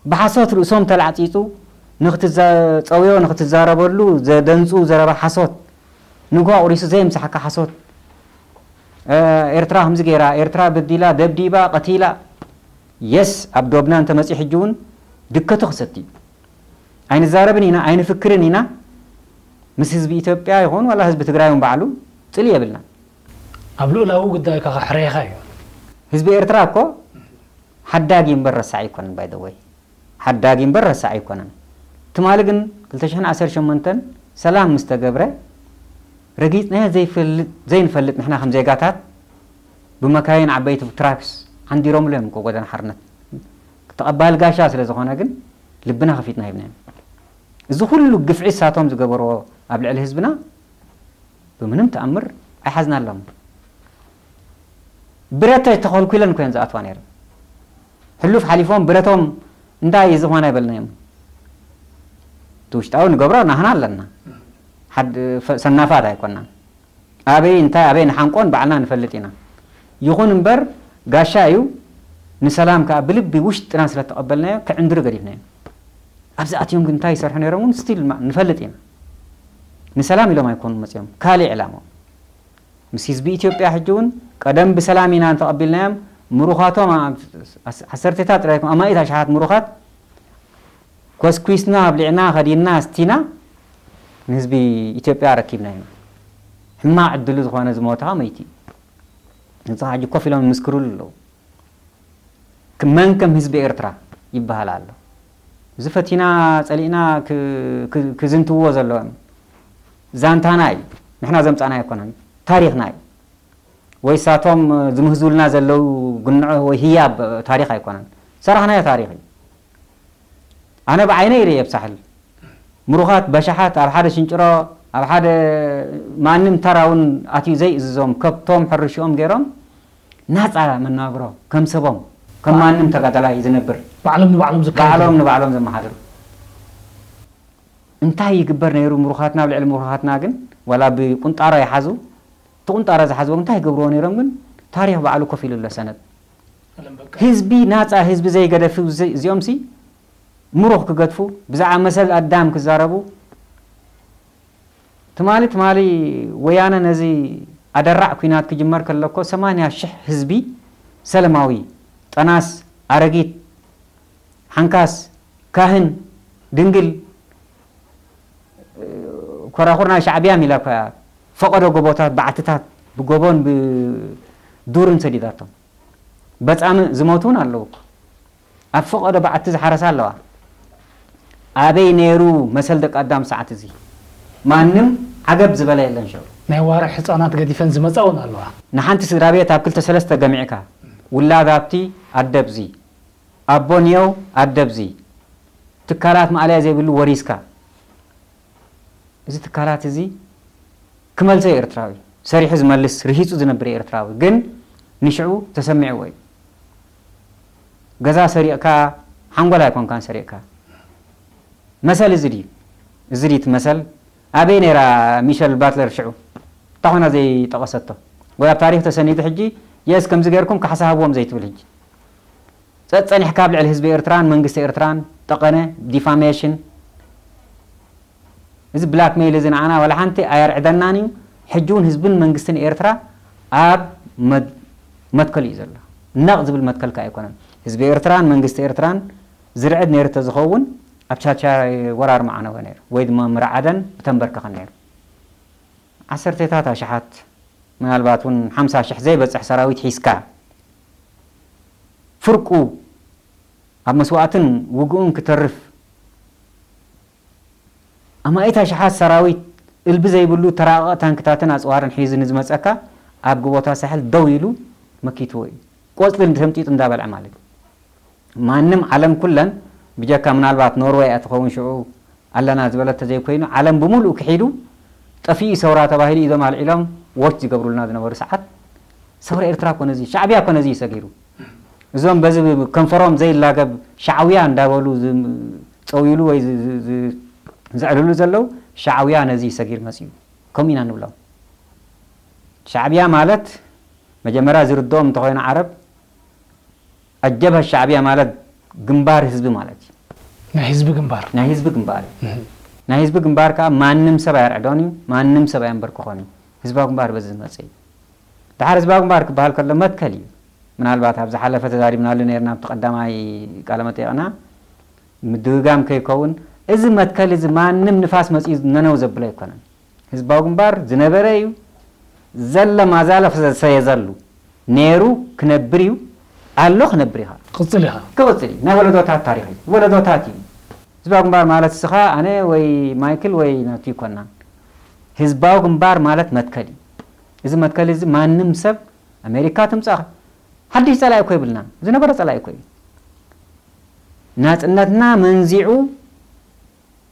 ብሓሶት ርእሶም ተላዕጺጹ ንክትዛ-፣ ጸውዮ ንክትዛረበሉ ዘደንጹ ዘረባ ሓሶት፣ ንግሆ ኣቑሪሱ ዘየምሳሓካ ሓሶት። እ፣ ኤርትራ ከምዚ ገይራ፣ ኤርትራ በዲላ፣ ደብዲባ፣ ቀቲላ። የስ፣ ኣብ ዶብና እንተመጺኡ ሕጂ እውን ድከቱ ክሰቲ እዩ። ኣይንዛረብን ኢና፣ ኣይንፍክርን ኢና። ምስ ህዝቢ ኢትዮጵያ ይኹን ዋላ ህዝቢ ትግራይ እውን ባዕሉ ጽልኢ የብልና። ኣብ ልኡላዊ ጉዳይካ ከሕረየካ እዩ። ህዝቢ ኤርትራ እኮ ሓዳጊ እምበር ረሳዒ ኣይኮነን። ባይ ዘ ወይ፣ ሓዳጊ እምበር ረሳዒ ኣይኮነን። ትማሊ ግን ክልተ ሽሕን ዓሰርተ ሸሞንተን ሰላም ምስ ተገብረ፣ ረጊጽናዮ ዘይፈልጥ፣ ዘይንፈልጥ ንሕና ከም ዜጋታት ብመካይን ዓበይቲ ትራክስ ዓንዲሮምሉ እዮም እኮ ጎደና ሓርነት። ተቐባሊ ጋሻ ስለ ዝኾነ ግን ልብና ከፊትና ሂብናዮም። እዚ ኩሉ ግፍዒ እሳቶም ዝገበርዎ ኣብ ልዕሊ ህዝብና ብምንም ተኣምር ኣይሓዝናሎም። ብረት ተተኾልኲለን እኮ እየን ዝኣትዋ ነይረን። ሕሉፍ ሓሊፎም ብረቶም እንታይ ዝኾነ ኣይበልናዮም። እቲ ውሽጣዊ ንገብሮ ናህና ኣለና። ሓድ-፣ ፈ-፣ ሰናፋት ኣይኮናን። ኣበይ እንታይ ኣበይ ንሓንቆን ባዕልና ንፈልጥ ኢና። ይኹን እምበር ጋሻ እዩ፣ ንሰላም ከኣ ብልቢ ውሽጥና ስለ ተቐበልናዮ ክዕንድሩ ገዲፍናዮ። ኣብዚ ኣትዮም ግን እንታይ ይሰርሑ ነይሮም እውን ስቲል ማ-፣ ንፈልጥ ኢና። ንሰላም ኢሎም ኣይኮኑን መጺኦም፣ ካልእ ዕላምኦም። ምስ ህዝቢ ኢትዮጵያ ሕጂ እውን ቀደም ብሰላም ኢና እንተቐቢልናዮም፣ ምሩኻቶም ዓ-፣ ዓስ-፣ ዓሰርተታት ጥራይ ኣይኮኑ፣ ኣማኢት ኣሽሓት ምሩኻት ኮስኲስና፣ ኣብሊዕና፣ ከዲንና፣ ኣስቲና ንህዝቢ ኢትዮጵያ ኣረኪብና ኢና። ሕማቕ ዕድሉ ዝኾነ ዝሞተ ከኣ መይቲ እዩ። ህንጻ ሕጂ ኮፍ ኢሎም ይምስክሩሉ ኣለዉ። ክ-፣ መን ከም ህዝቢ ኤርትራ ይበሃል ኣሎ። እዚ ፈቲና ጸሊእና ክ-፣ ክ-፣ ክዝንትውዎ ዘለዎም ዛንታና እዩ። ንሕና ዘምጻእና ኣይኮነን፣ ታሪኽና እዩ። ወይ ሳቶም ዝምህዙልና ዘለዉ ግንዖ ወይ ህያብ ታሪኽ ኣይኮነን። ሰራሕናዮ ታሪኽ እዩ። ኣነ ብዓይነይ ይርእየ ኣብ ሳሕል። ምሩኻት በሻሓት ኣብ ሓደ ሽንጭሮ፣ ኣብ ሓደ ማንም ተራ እውን ኣትዩ ዘይእዝዞም ከብቶም ሕርሽኦም ገይሮም ናጻ መነባብሮ ከም ሰቦም፣ ከም ማንም ተጋዳላይ ዝነብር፣ ባዕሎም ንባዕሎም ዘካይዱ። ባዕሎም ንባዕሎም ዘመሓድሩ። እንታይ ይግበር ነይሩ? ምሩኻትና ኣብ ልዕሊ ምሩኻትና ግን ዋላ ብቁንጣሮ ይሓዙ፣ እቲ ቁንጣሮ ዝሓዝዎ እንታይ ይገብርዎ ነይሮም? ግን ታሪኽ ባዕሉ ኮፍ ኢሉ ኣሎ ሰነድ። ቀለም በቃ። ህዝቢ ናጻ ህዝቢ ዘይገደፉ እዚ-፣ እዚኦም ሲ ምሩኽ ክገድፉ፣ ብዛዕባ መሰል ኣዳም ክዛረቡ። ትማሊ፣ ትማሊ ወያነ ነዚ ኣደራዕ ኲናት ክጅመር ከሎ እኮ ሰማንያ ሽሕ ህዝቢ ሰለማዊ፣ ጠናስ፣ ኣረጊት፣ ሓንካስ፣ ካህን፣ ድንግል፣ ኮራኹር ናይ ሻዕብያ ሚላ እኮ እያ። ፈቐዶ ጎቦታት፣ በዓትታት ብጎቦን ብዱርን ሰዲዳቶም። በጻምእ ዝሞቱ እውን ኣለዉ እኮ። ኣብ ፈቐዶ በዓቲ ዝሓረሳ ኣለዋ። ኣበይ ነይሩ መሰል ደቂ ኣዳም ሰዓት እዚ? ማንም ዓገብ ዝበለ የለን ሽዑ። ናይ ኣዋርሕ ህጻናት ገዲፈን ዝመጻ እውን ኣለዋ። ንሓንቲ ስድራ ቤት ኣብ ክልተ ሰለስተ ገሚዕካ፣ ውላድ ኣብቲ፣ ኣደ ኣብዚ፣ ኣቦ ንየው፣ ኣደ ኣብዚ፣ ትካላት ማእለያ ዘይብሉ ወሪስካ፣ እዚ ትካላት እዚ ክመልሶ እዩ ኤርትራዊ። ሰሪሑ ዝመልስ ርሂጹ ዝነብር ኤርትራዊ ግን ንሽዑ ተሰሚዕዎ እዩ። ገዛ ሰሪቕካ ሓንጎል ኣይኮንካን ሰሪቕካ። መሰል እዚ ድዩ? እዚ ድዩ እቲ መሰል? ኣበይ ነይራ ሚሸል ባትለር ሽዑ? እንታይ ኮይና ዘይጠቐሰቶ? ወይ ኣብ ታሪኽ ተሰኒዱ ሕጂ የስ ከምዚ ገይርኩም ካሕሳ ሃብዎም ዘይትብል ሕጂ? ጸጸኒሕካ ኣብ ልዕሊ ህዝቢ ኤርትራን መንግስቲ ኤርትራን ጠቐነ ዲፋሜሽን እዚ ብላክሜይል እዚ ንዓና ዋላ ሓንቲ ኣየርዕደናን እዩ። ሕጂ እውን ህዝብን መንግስትን ኤርትራ ኣብ መድ- መትከል እዩ ዘሎ። ነቕ ዝብል መትከል ከኣ ኣይኮነን። ህዝቢ ኤርትራን መንግስቲ ኤርትራን ዝርዕድ ነይሩ ተዝኸውን ኣብ ቻቻ ወራር ምዓነወ ነይሩ ወይ ድማ ምርዓደን ምተንበርከኸን ነይሩ። ዓሰርተታት ኣሽሓት ምናልባት እውን ሓምሳ ሽሕ ዘይበጽሕ ሰራዊት ሒዝካ ፍርቁ ኣብ መስዋእትን ውግኡን ክተርፍ ኣማኢት ኣሽሓት ሰራዊት እልቢ ዘይብሉ ተራቐቐ ታንክታትን ኣጽዋርን ሒዙ ንዝመጸካ ኣብ ጎቦታት ሳሕል ደው ኢሉ መኪትዎ እዩ። ቆጽሊ ተምጢጡ እንዳበልዐ ማለት እዩ። ማንም ዓለም ኩለን ብጀካ ምናልባት ኖርወይ እያ ትኸውን ሽዑ ኣለና ዝበለት ተዘይኮይኑ ዓለም ብምሉኡ ክሒዱ ጠፊኡ ሰውራ ተባሂሉ ኢዶም ኣልዒሎም ዎች ዝገብሩልና ዝነበሩ ሰዓት ሰውራ ኤርትራ ኮነ እዚ ሻዕብያ ኮነ እዚ እዩ ሰጊሩ። እዞም በዚ ከንፈሮም ዘይላገብ ሻዕውያ እንዳበሉ ዝጸውይሉ ወይ ዝ- ዝ- ዝ- ዘዕልሉ ዘለዉ ሻዕውያ ነዚ ሰጊር መጽዩ ከምኡ ኢና ንብሎም። ሻዕብያ ማለት መጀመርያ ዝርድኦም እንተኾይኑ ዓረብ ኣጀብሀ ሻዕብያ ማለት ግንባር ህዝቢ ማለት እዩ። ናይ ህዝቢ ግንባር። ናይ ህዝቢ ግንባር እዩ። ናይ ህዝቢ ግንባር ከዓ ማንም ሰብ ኣየርዕዶን እዩ፣ ማንም ሰብ ኣየንበርክኾን እዩ። ህዝባዊ ግንባር በዚ ዝመፀ እዩ። ድሓር ህዝባዊ ግንባር ክበሃል ከሎ መትከል እዩ። ምናልባት ኣብ ዝሓለፈ ተዛሪብናሉ ነርና ኣብቲ ቀዳማይ ቃለ መጠይቕና ምድግጋም ከይከውን እዚ መትከል እዚ ማንም ንፋስ መፅኡ ነነው ዘብሎ ኣይኮነን። ህዝባዊ ግንባር ዝነበረ እዩ፣ ዘለ ማዛለ ክሰየዘሉ ነይሩ፣ ክነብር እዩ፣ ኣሎ፣ ክነብር እዩ። ክቕፅል እዩ። ክቕፅል እዩ። ናይ ወለዶታት ታሪኽ እዩ። ወለዶታት እዩ። ህዝባዊ ግንባር ማለት እስኻ፣ ኣነ ወይ ማይክል ወይ ናቱ ይኮናን። ህዝባዊ ግንባር ማለት መትከል እዩ። እዚ መትከል እዚ ማንም ሰብ ኣሜሪካ ትምፃእ ሓድሽ ፀላኢ እኮ የብልናን። ዝነበረ ፀላኢ እኮ እዩ። ናፅነትና መንዚዑ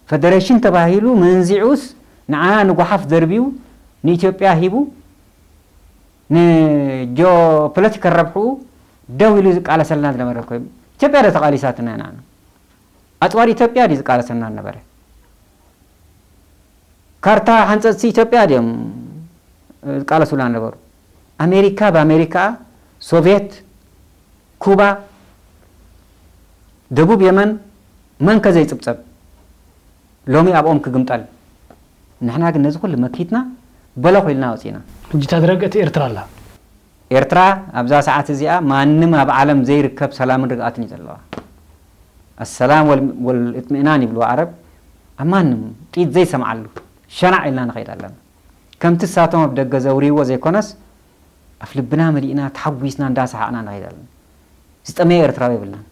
ፈደረሽን ተባሂሉ መንዚዑስ ንዓና ንጓሓፍ ደርብዩ ንኢትዮጵያ ሂቡ ንጂኦፖለቲካል ረብሕኡ ደው ኢሉ ዝቃለሰልና ዝነበረ እኮ እዩ። ኢትዮጵያ ዶ ተቓሊሳትና ንዓና? ኣፅዋር ኢትዮጵያ ድዩ ዝቃለሰልና ዝነበረ? ካርታ ሓንፀፅቲ ኢትዮጵያ ድዮም ዝቃለሱላ ነበሩ? ኣሜሪካ ብኣሜሪካ፣ ሶቭየት፣ ኩባ፣ ደቡብ የመን መን ከ ዘይፅብፀብ ሎሚ ኣብኦም ክግምጠል? ንሕና ግን ነዚ ኩሉ መኪትና በለኹ ኢልና ወፂና። ሕጂ እታ ዝረግአት ኤርትራ ኣላ። ኤርትራ ኣብዛ ሰዓት እዚኣ ማንም ኣብ ዓለም ዘይርከብ ሰላምን ርግኣትን እዩ ዘለዋ። ኣሰላም ወል- ወልእጥሚእናን ይብልዋ ዓረብ። ኣብ ማንም ጥይት ዘይሰምዓሉ ሸናዕ ኢልና ንኸይድ ኣለና። ከምቲ እሳቶም ኣብ ደገ ዘውርይዎ ዘይኮነስ ኣብ ልብና መሊእና ተሓጒስና እንዳሰሓቕና ንኸይድ ኣለና። ዝጠመየ ኤርትራዊ የብልናን።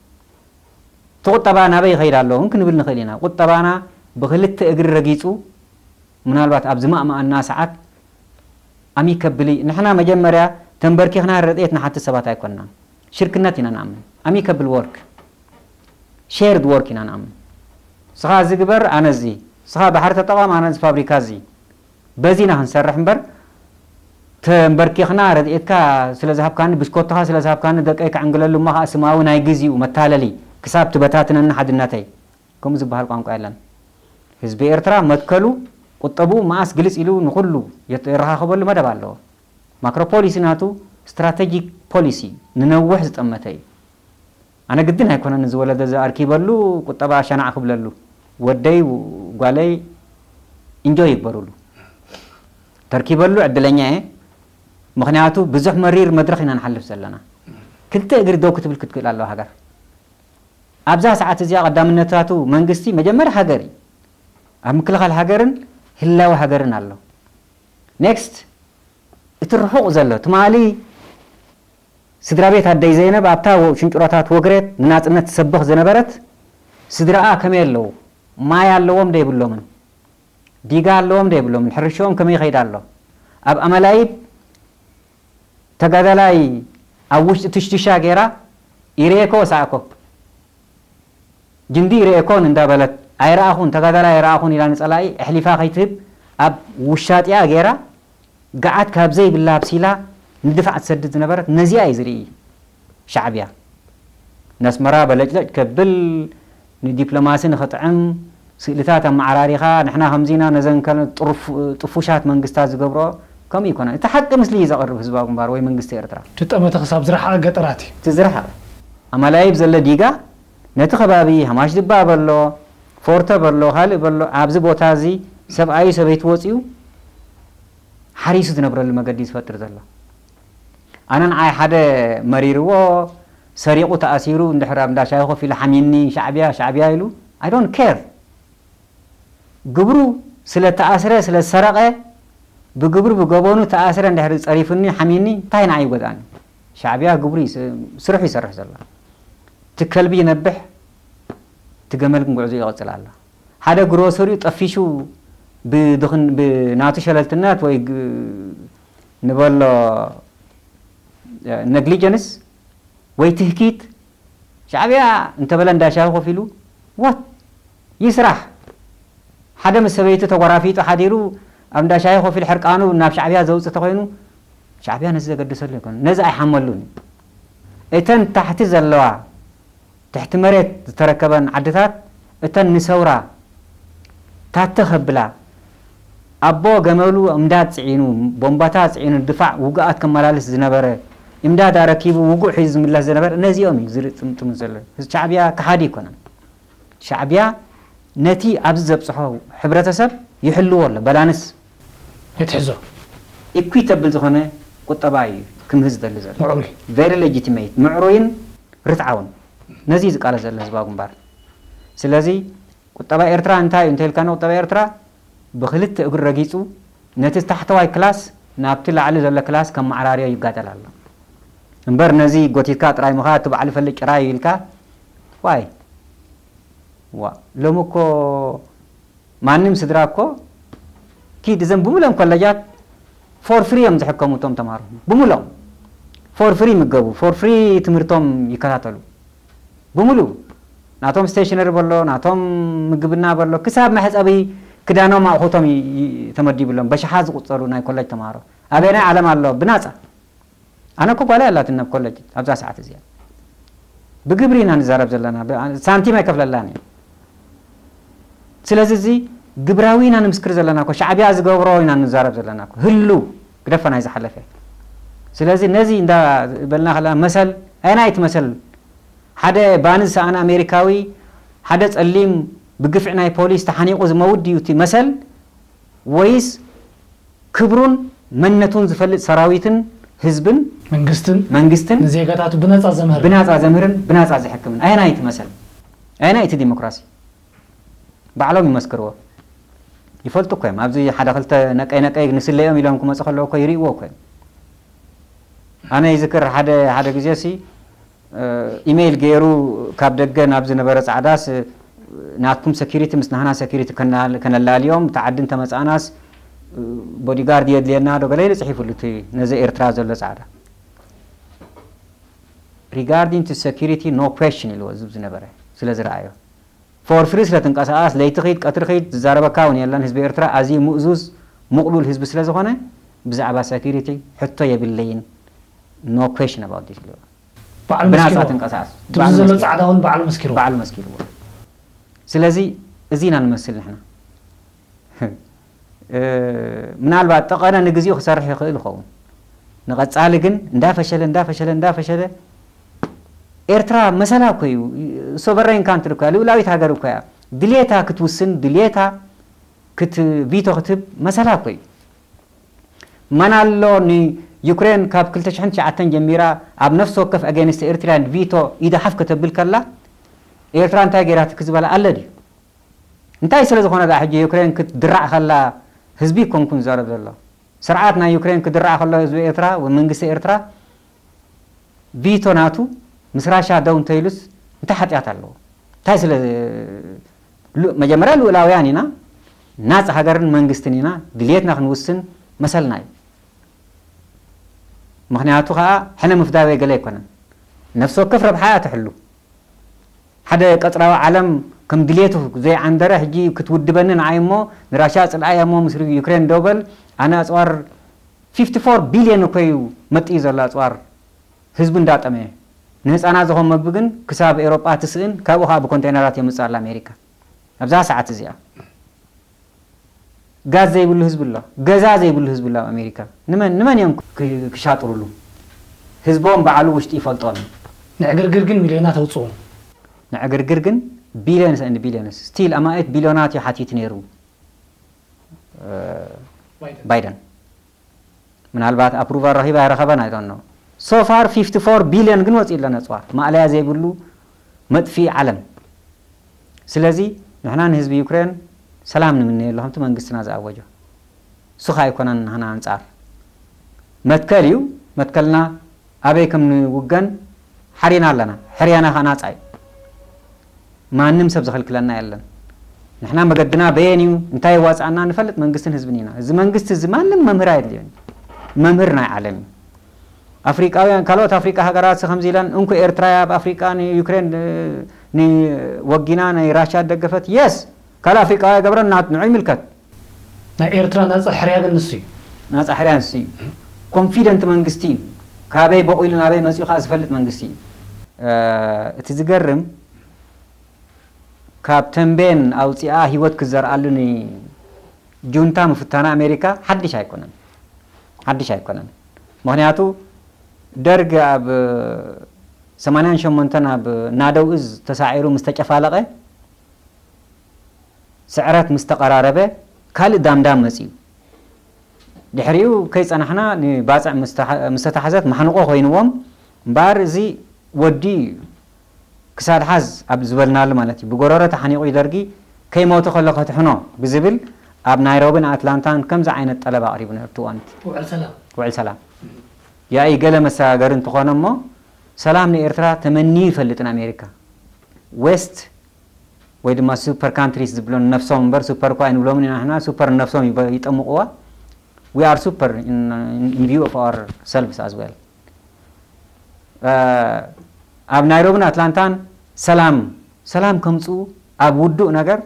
እቲ ቁጠባ ናበይ ይኸይድ ኣሎ እውን ክንብል ንኽእል ኢና። ቁጠባና ብክልተ እግሪ ረጊፁ ምናልባት ኣብ ዝማእማኣና ሰዓት ኣሚከብሊ ንሕና መጀመርያ ተንበርኪኽና ረድኤት ንሓትት ሰባት ኣይኮንናን። ሽርክነት ኢና ንኣምን። ኣሚከብል ወርክ ሼርድ ወርክ ኢና ንኣምን። ንስኻ እዚ ግበር ኣነ እዚ፣ ንስኻ ባሕሪ ተጠቐም ኣነ እዚ ፋብሪካ እዚ፣ በዚ ኢና ክንሰርሕ እምበር ተንበርኪኽና ረድኤትካ ስለ ዝሃብካኒ ብሽኮትኻ ስለ ዝሃብካኒ ደቀይ ክዕንግለሉ እሞ ኸዓ ስማዊ ናይ ግዚኡ መታለሊ ክሳብ ትበታትነኒ ሓድነተይ። ከምኡ ዝበሃል ቋንቋ የለን። ህዝቢ ኤርትራ መትከሉ፣ ቁጠብኡ መኣስ ግልጽ ኢሉ ንኹሉ የት- የረኻኽበሉ መደብ ኣለዎ። ማክሮ ፖሊሲ ናቱ ስትራተጂክ ፖሊሲ ንነውሕ ዝጠመተ እዩ። ኣነ ግድን ኣይኮነን እዚ ወለዶ እዚ ኣርኪበሉ ቁጠባ ሸናዕ ክብለሉ። ወደይ ጓለይ ኢንጆይ ይግበሩሉ። ተርኪበሉ ዕድለኛ እየ። ምኽንያቱ ብዙሕ መሪር መድረኽ ኢና ንሓልፍ ዘለና። ክልተ እግሪ ደው ክትብል ክትክእል ኣለዋ ሃገር። ኣብዛ ሰዓት እዚኣ ቀዳምነታቱ መንግስቲ መጀመርያ ሃገር እዩ። ኣብ ምክልኻል ሃገርን ህላወ ሃገርን ኣሎ። ኔክስት እቲ ርሑቕ ዘሎ ትማሊ ስድራ ቤት ኣደይ ዘይነብ ኣብታ ወ- ሽንጭሮታት ወግሬት ንናጽነት ትሰብኽ ዝነበረት ስድራኣ ከመይ ኣለዉ? ማይ ኣለዎም ዶ የብሎምን? ዲጋ ኣለዎም ዶ የብሎምን? ሕርሽኦም ከመይ ይኸይድ ኣሎ? ኣብ ኣመላይብ ተጋዳላይ ኣብ ውሽጢ ትሽትሻ ገይራ ኢሬኮ ወሳእኮ ጅንዲ ይርእየኮን እንዳበለት ኣይረኣኹን ተጋዳላይ ኣይረኣኹን ኢላ ንጸላኢ ኣሕሊፋ ከይትህብ ኣብ ውሻጢኣ ገይራ ገዓት ካብ ዘይብላ ኣብሲላ ንድፋዕ ትሰድድ ዝነበረት ነዚኣ እዩ ዝርኢ ሻዕብያ። ነስመራ በለጭለጭ ከብል፣ ንዲፕሎማሲ ንኽጥዕም ስእልታት ኣመዓራሪኻ፣ ንሕና ከምዚና ነዘን ከ-፣ ጥሩፍ-፣ ጥፉሻት መንግስታት ዝገብሮ ከምኡ ይኮነ። እቲ ሓቂ ምስሊ እዩ ዘቕርብ ህዝባዊ ግንባር ወይ መንግስቲ ኤርትራ። እቲ ጠመተ ክሳብ ዝረሓቐ ገጠራት እዩ። እቲ ዝረሓቐ ኣማላይብ ዘለ ዲጋ ነቲ ከባቢ ሃማሽ ድባ በሎ፣ ፎርተ በሎ፣ ካልእ በሎ፣ ኣብዚ ቦታ እዚ ሰብኣዩ ሰበይቱ ወፂኡ ሓሪሱ ዝነብረሉ መገዲ ዝፈጥር ዘሎ። ኣነ ንዓይ ሓደ መሪርዎ፣ ሰሪቑ ተኣሲሩ፣ እንድሕር ኣብ እንዳ ሻሂ ኮፍ ኢሉ ሓሚኒ ሻዕብያ፣ ሻዕብያ ኢሉ፣ I don't care። ግብሩ ስለ ተኣስረ፣ ስለ ዝሰረቐ፣ ብግብሩ ብገበኑ ተኣስረ፣ እንድሕር ጸሪፉኒ፣ ሓሚኒ፣ እንታይ ንዓይ ይጎድኣኒ? ሻዕብያ ግብሩ ይስ-፣ ስርሑ ይሰርሕ ዘሎ። እቲ ከልቢ ይነብሕ፣ እቲ ገመል ግን ጉዕዞ ይቕጽል ኣሎ። ሓደ ግሮሰሪኡ ጠፊሹ ብድኽን-፣ ብናቱ ሸለልትነት ወይ ግ-፣ ንበሎ፣ እ፣ ነግሊጀንስ ወይ ትህኪት፣ ሻዕብያ እንተበለ እንዳ ሻሂ ኮፍ ኢሉ፣ what? ይስራሕ። ሓደ ምስ ሰበይቱ ተጓራፊጡ ሓዲሩ ኣብ እንዳ ሻሂ ኮፍ ኢሉ ሕርቃኑ ናብ ሻዕብያ ዘውጽእ ተኾይኑ፣ ሻዕብያ ነዚ ዘገድሰሉ ኣይኮነን። ነዚ ኣይሓመሉን እዩ። እተን ታሕቲ ዘለዋ ትሕቲ መሬት ዝተረከበን ዓድታት እተን ንሰውራ ታተ ከብላ ኣቦ ገመሉ እምዳድ ጽዒኑ፣ ቦምባታት ጽዒኑ፣ ድፋዕ ውጉኣት ከመላልስ ዝነበረ፣ እምዳድ ኣረኪቡ ውጉእ ሒዙ ዝምለስ ዝነበረ፣ ነዚኦም እዩ ዝርጥምጥሙ ዘሎ። ሻዕብያ ከሓዲ ኣይኮነን። ሻዕብያ ነቲ ኣብዚ ዘብጽሖ ሕብረተሰብ ይሕልዎ ኣሎ፣ ባላንስ የትሕዞ። ኢኩዊተብል ዝኾነ ቁጠባ እዩ ክምህዝ ዝደሊ ዘሎ። ምዕሩይ። Very legitimate፣ ምዕሩይን ርትዓውን። ነዚ እዩ ዝቃለስ ዘሎ ህዝባዊ ግንባር። ስለዚ ቁጠባ ኤርትራ እንታይ እዩ እንተኢልካኒ፣ ቁጠባ ኤርትራ ብክልተ እግሩ ረጊጹ ነቲ ታሕተዋይ ክላስ ናብቲ ላዕሊ ዘሎ ክላስ ከመዓራርዮ ይጋደል ኣሎ። እምበር ነዚ ጎቲትካ ጥራይ ምኻ እቲ ባዕሉ ፈልጥ ጭራይ ኢልካ፣ ዋይ፣ ዋ፣ ሎሚ እኮ ማንም ስድራ እኮ ኪድ እዘን ብምሎም ኮለጃት for free እዮም ዝሕከሙ እቶም ተማሃሮ። ብምሎም for free ይምገቡ፣ for free ትምህርቶም ይከታተሉ። ብምሉ ናቶም ስቴሽነሪ በሎ፣ ናቶም ምግብና በሎ፣ ክሳብ መሕጸቢ ክዳኖም ኣቑሑቶም ይ-፣ ይ-፣ ተመዲብሎም በሽሓት ዝቑጸሩ ናይ ኮለጅ ተማሃሮ። ኣበየናይ ዓለም ኣሎ? ብናጻ። ኣነ እኮ ጓል ኣላትኒ ኣብ ኮለጅ ኣብዛ ሰዓት እዚኣ። ብግብሪ ኢና ንዛረብ ዘለና፣ ብ-፣ ሳንቲም ኣይከፍለላን እዩ። ስለዚ እዚ ግብራዊ ኢና ንምስክር ዘለና እኮ፣ ሻዕብያ ዝገብሮ ኢና ንዛረብ ዘለና እኮ። ህሉ ግደፈ ናይ ዝሓለፈ። ስለዚ ነዚ እንዳ በልና ከለና መሰል፣ ኣየናይ እቲ መሰል? ሓደ ባኒ ዝሰኣነ ኣሜሪካዊ፣ ሓደ ጸሊም ብግፍዒ ናይ ፖሊስ ተሓኒቑ ዝመውት ድዩ እቲ መሰል? ወይስ ክብሩን መንነቱን ዝፈልጥ ሰራዊትን ህዝብን መንግስትን መንግስትን ንዜጋታቱ ብነጻ ዘምህር። ብናጻ ዘምህርን ብናጻ ዝሕክምን? ኣየናይ እቲ መሰል? ኣየናይ እቲ ዲሞክራሲ? ባዕሎም ይመስክርዎ። ይፈልጡ እኮ እዮም። ኣብዚ ሓደ ክልተ ነቀይ ነቀይ ንስለዮም ኢሎም ክመጹ ከለዉ እኮ ይርእይዎ እኮ እዮም። ኣነ ይዝክር ሓደ፣ ሓደ ግዜ ሲ፣ እ፣ ኢሜይል ገይሩ ካብ ደገ ናብ ዝነበረ ጻዕዳስ፣ እ፣ ናትኩም ሰኪሪቲ ምስ ናህና ሰኪሪቲ ከናል-፣ ከነላልዮም፣ እቲ ዓዲ እንተመጻእናስ፣ እ፣ ቦዲጋርድ የድልየና ዶ ገለ ኢሉ ጽሒፉሉ እቲ ነዚ ኤርትራ ዘሎ ጻዕዳ። Regarding to security, no question ኢልዎ ዝብ ዝነበረ ስለ ዝረኣዮ። For free ስለ ትንቀሳቐስ፣ ለይቲ ኺድ፣ ቀትሪ ኺድ፣ ዝዛረበካ እውን የለን። ህዝቢ ኤርትራ ኣዝዩ ምእዙዝ፣ ምቕሉል ህዝቢ ስለ ዝኾነ፣ ብዛዕባ ሰኪሪቲ ሕቶ የብለይን። No question about this ኢልዎ። ባዕሉ ብናጻ መስኪርዎ። ትንቀሳቐስ። ትብዚ ባዕሉ ዘሎ መስኪርዎ። ጻዕዳ እውን ባዕሉ መስኪርዎ። ባዕሉ መስኪርዎ። ስለዚ፣ እዚ ኢና ንመስል ንሕና። እ፣ ምናልባት ጠቐነ ንግዚኡ ክሰርሕ ይኽእል ይኸውን። ንቐጻሊ ግን እንዳፈሸለ፣ እንዳፈሸለ፣ እንዳፈሸለ፣ ኤርትራ መሰላ እኮ እዩ። ሶቨረይን ካንትሪ እኮ እያ፣ ልኡላዊት ሃገር እኮ እያ። ድሌታ ክትውስን፣ ድሌታ ክት-፣ ቪቶ ክትህብ መሰላ እኮ እዩ። መን ኣሎ ንዩክሬን ካብ ክልተ ሽሕን ትሽዓተን ጀሚራ ኣብ ነፍሲ ወከፍ ኣገይንስት ኤርትራን ቪቶ ኢዳ ሓፍ ከተብል ከላ፣ ኤርትራ እንታይ ገይራትኪ ዝበላ ኣሎ ድዩ? እንታይ ስለ ዝኾነ ደኣ ሕጂ ዩክሬን ክትድራዕ ከላ ህዝቢ ኮንኩን ዝዛረብ ዘሎ? ስርዓት ናይ ዩክሬን ክድራዕ ከሎ ህዝቢ ኤርትራ ወይ መንግስቲ ኤርትራ ቪቶ ናቱ ምስ ራሻ ደው እንተኢሉስ እንታይ ሓጢኣት ኣለዎ? እንታይ ስለ ሉ-፣ መጀመርያ ልኡላውያን ኢና፣ ናጽ ሃገርን መንግስትን ኢና፣ ድልየትና ክንውስን መሰልና እዩ። ምኽንያቱ ኸኣ ሕነ ምፍዳይ ወይ ገለ ኣይኮነን። ነፍሲ ወከፍ ረብሓ እያ ትሕሉ። ሓደ ቀጽራዊ ዓለም ከም ድልየቱ ዘይዓንደረ ሕጂ ክትውድበኒ ንዓይ እሞ ንራሻ ጽልኣያ እሞ ምስ ዩክሬን ደው በል፣ ኣነ ኣጽዋር ፊፍቲ ፎር ቢልዮን እኮ እዩ መጥዩ ዘሎ ኣፅዋር ህዝቡ እንዳጠመየ። ንህፃናት ዝኾን መግቢ ግን ክሳብ ኤሮጳ ትስእን፣ ካብኡ ከዓ ብኮንቴነራት የምፅእ ኣላ ኣሜሪካ ኣብዛ ሰዓት እዚኣ። ጋዝ ዘይብሉ ህዝቢ ኣሎ፣ ገዛ ዘይብሉ ህዝቢ ኣሎ ኣብ ኣሜሪካ። ንመን ንመን እዮም ክ- ክሻጥሩሉ? ህዝቦም ባዕሉ ውሽጢ ይፈልጦም። ንዕግርግር ግን ሚልዮናት ኣውፅኡ። ንዕግርግር ግን ቢልዮንስ and ቢልዮንስ፣ ስቲል ኣማኢት ቢልዮናት እዩ ሓቲቱ ነይሩ። ባይደን። ምናልባት ኣፕሩቫል ረኺባ ኣይረኸበን ኣይዶኖ። ሶፋር ፊፍቲ ፎር ቢልዮን ግን ወፂኡ ኣሎ ነፅዋ፣ ማእለያ ዘይብሉ መጥፊኢ ዓለም። ስለዚ ንሕና ንህዝቢ ዩክሬን ሰላም ንምነየሉ ከምቲ መንግስትና ዝኣወጆ። እሱ ከዓ ኣይኮነን ንሕና ኣንፃር መትከል እዩ። መትከልና ኣበይ ከም ንውገን ሓሪና ኣለና። ሕርያና ከዓ ናፃ እዩ። ማንም ሰብ ዝኸልክለና የለን። ንሕና መገድና በየን እዩ እንታይ የዋፅኣና ንፈልጥ መንግስትን ህዝብን ኢና። እዚ መንግስቲ እዚ ማንም መምህር ኣየድልዮን። መምህር ናይ ዓለም እዩ። ኣፍሪቃውያን ካልኦት ኣፍሪቃ ሃገራት ከምዚ ኢለን እንኩ ኤርትራ እያ ኣብ ኣፍሪቃ ንዩክሬን ንወጊና ናይ ራሻ ደገፈት የስ ካልእ ኣፍሪቃዊ ኣይገብረን ናት ንዑ ይምልከት። ናይ ኤርትራ ናፃ ሕርያ ግን ንሱ እዩ። ናፃ ሕርያ ንሱ እዩ። ኮንፊደንት መንግስቲ እዩ። ካበይ በቑሉ ናበይ መፂኡ ከዓ ዝፈልጥ መንግስቲ እዩ። እቲ ዝገርም ካብ ተንቤን ኣውፂኣ ህይወት ክዘርኣሉ ንጁንታ ምፍታና ኣሜሪካ ሓድሽ ኣይኮነን። ሓድሽ ኣይኮነን። ምክንያቱ ደርግ ኣብ ሰማንያን ሸሞንተን ኣብ ናደው እዝ ተሳዒሩ ምስ ተጨፋለቐ ስዕረት ምስ ተቐራረበ ካልእ ዳምዳም መፂኡ። ድሕሪኡ ከይፀናሕና ንባፅዕ ምስ ተሓ- ምስ ተታሕዘት ማሕንቆ ኮይንዎም እምበኣር እዚ ወዲ እዩ ክሳድ ሓዝ ኣብ ዝበልናሉ ማለት እዩ። ብጎረሮ ተሓኒቑ ደርጊ ከይሞተ ከሎ ከትሕኖ ብዝብል ኣብ ናይሮብን ኣትላንታን ከምዚ ዓይነት ጠለብ ኣቕሪቡ ነርትዋንት ውዕል ሰላም። ውዕል ሰላም ያኢ ገለ መሰጋገሪ እንትኾነ እሞ ሰላም ንኤርትራ ተመንዩ ይፈልጥን ኣሜሪካ ዌስት ወይ ድማ ሱፐር ካንትሪስ ዝብሎን ነፍሶም እምበር ሱፐር እኳ ኣይንብሎምን ኢና ንሕና ሱፐር ነፍሶም ይጠምቕዋ። We are super in view of our selves as well። ኣብ ናይሮብን ኣትላንታን ሰላም ሰላም ከምፅኡ ኣብ ውዱእ ነገር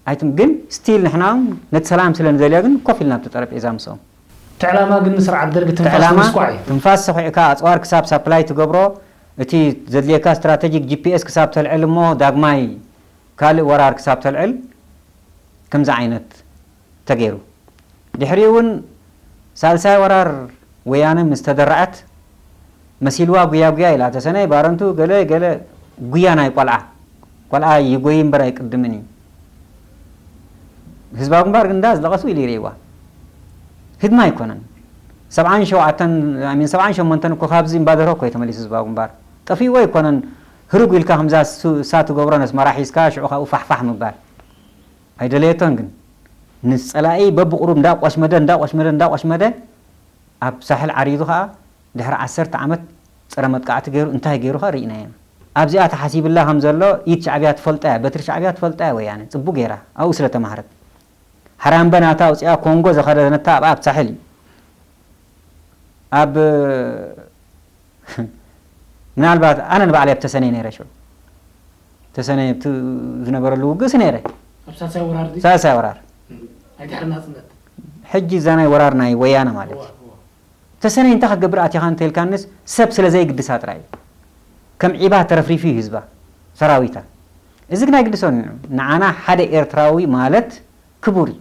ኣይትም ግን ስቲል ንሕና እውን ነቲ ሰላም ስለ ንደልዮ ግን ኮፍ ኢልና ኣብቲ ጠረጴዛ ምስኦም እቲ ዕላማ ግን ንስርዓት ደርጊ ትንፋስ ዕላማ ምስኳዕ እዩ። ትንፋስ ሰኺዕካ ኣፅዋር ክሳብ ሳፕላይ ትገብሮ እቲ ዘድልየካ ስትራቴጂክ ጂ ፒ ኤስ ክሳብ ተልዕል እሞ ዳግማይ ካልእ ወራር ክሳብ ተልዕል ከምዚ ዓይነት ተገይሩ። ድሕሪኡ እውን ሳልሳይ ወራር ወያነ ምስ ተደረዐት መሲልዋ ጉያ ጉያ ኢላ ተሰነይ ባረንቱ ገለ ገለ ጉያ ናይ ቆልዓ ቆልዓ ይጎይ እምበር ኣይቅድምን እዩ። ህዝባዊ ግንባር ግን እንዳ ዝለቐሱ ኢሉ ይርእይዋ ህድማ ኣይኮነን። ሰብዓን ሸውዓተን ሚን ሰብዓን ሸሞንተን እኮ ካብዚ እምባደሮ እኮ እዩ ተመሊሱ ህዝባዊ ግንባር ጠፊእዎ ኣይኮነን። ህርጉ ኢልካ ከምዛ እሳ ትገብሮ ነስመራ ሒዝካ ሽዑ ካብኡ ፋሕፋሕ ምባል ኣይደለየቶን። ግን ንፀላኢ በብቁሩብ እንዳቆሽመደ እንዳቆሽመደ እንዳቆሽመደ ኣብ ሳሕል ዓሪዱ ከዓ ድሕሪ ዓሰርተ ዓመት ፀረ መጥቃዕቲ ገይሩ እንታይ ገይሩ ከዓ ርኢናዮ ኢና። ኣብዚኣ ተሓሲብላ ከም ዘሎ ኢድ ሻዕብያ ትፈልጣ እያ፣ በትሪ ሻዕብያ ትፈልጣ እያ ወያነ ፅቡቅ ገይራ ኣብኡ ስለ ተማህረት። ሓራምበ ናታ ኣውፂኣ ኮንጎ ዘኸደነታ ኣብኣ ኣብ ሳሕል እዩ። ኣብ ምናልባት ኣነ ንባዕለይ ኣብ ተሰነይ ነይረ ሽዑ ተሰነይ ኣብቲ ዝነበረሉ ውግእሲ ነይረ ኣብ ሳልሳይ ወራር ድዩ? ሳልሳይ ወራር ናይ ድሕሪ ናፅነት። ሕጂ እዛ ናይ ወራር ናይ ወያነ ማለት እዩ። ተሰነይ እንታይ ክትገብር ኣቲኻ እንተልካንስ ሰብ ስለ ዘይግድሳ ጥራይ እዩ። ከም ዒባ ተረፍሪፉ እዩ ህዝባ ሰራዊታ። እዚ ግን ኣይግድሶን እዩ። ንዓና ሓደ ኤርትራዊ ማለት ክቡር እዩ።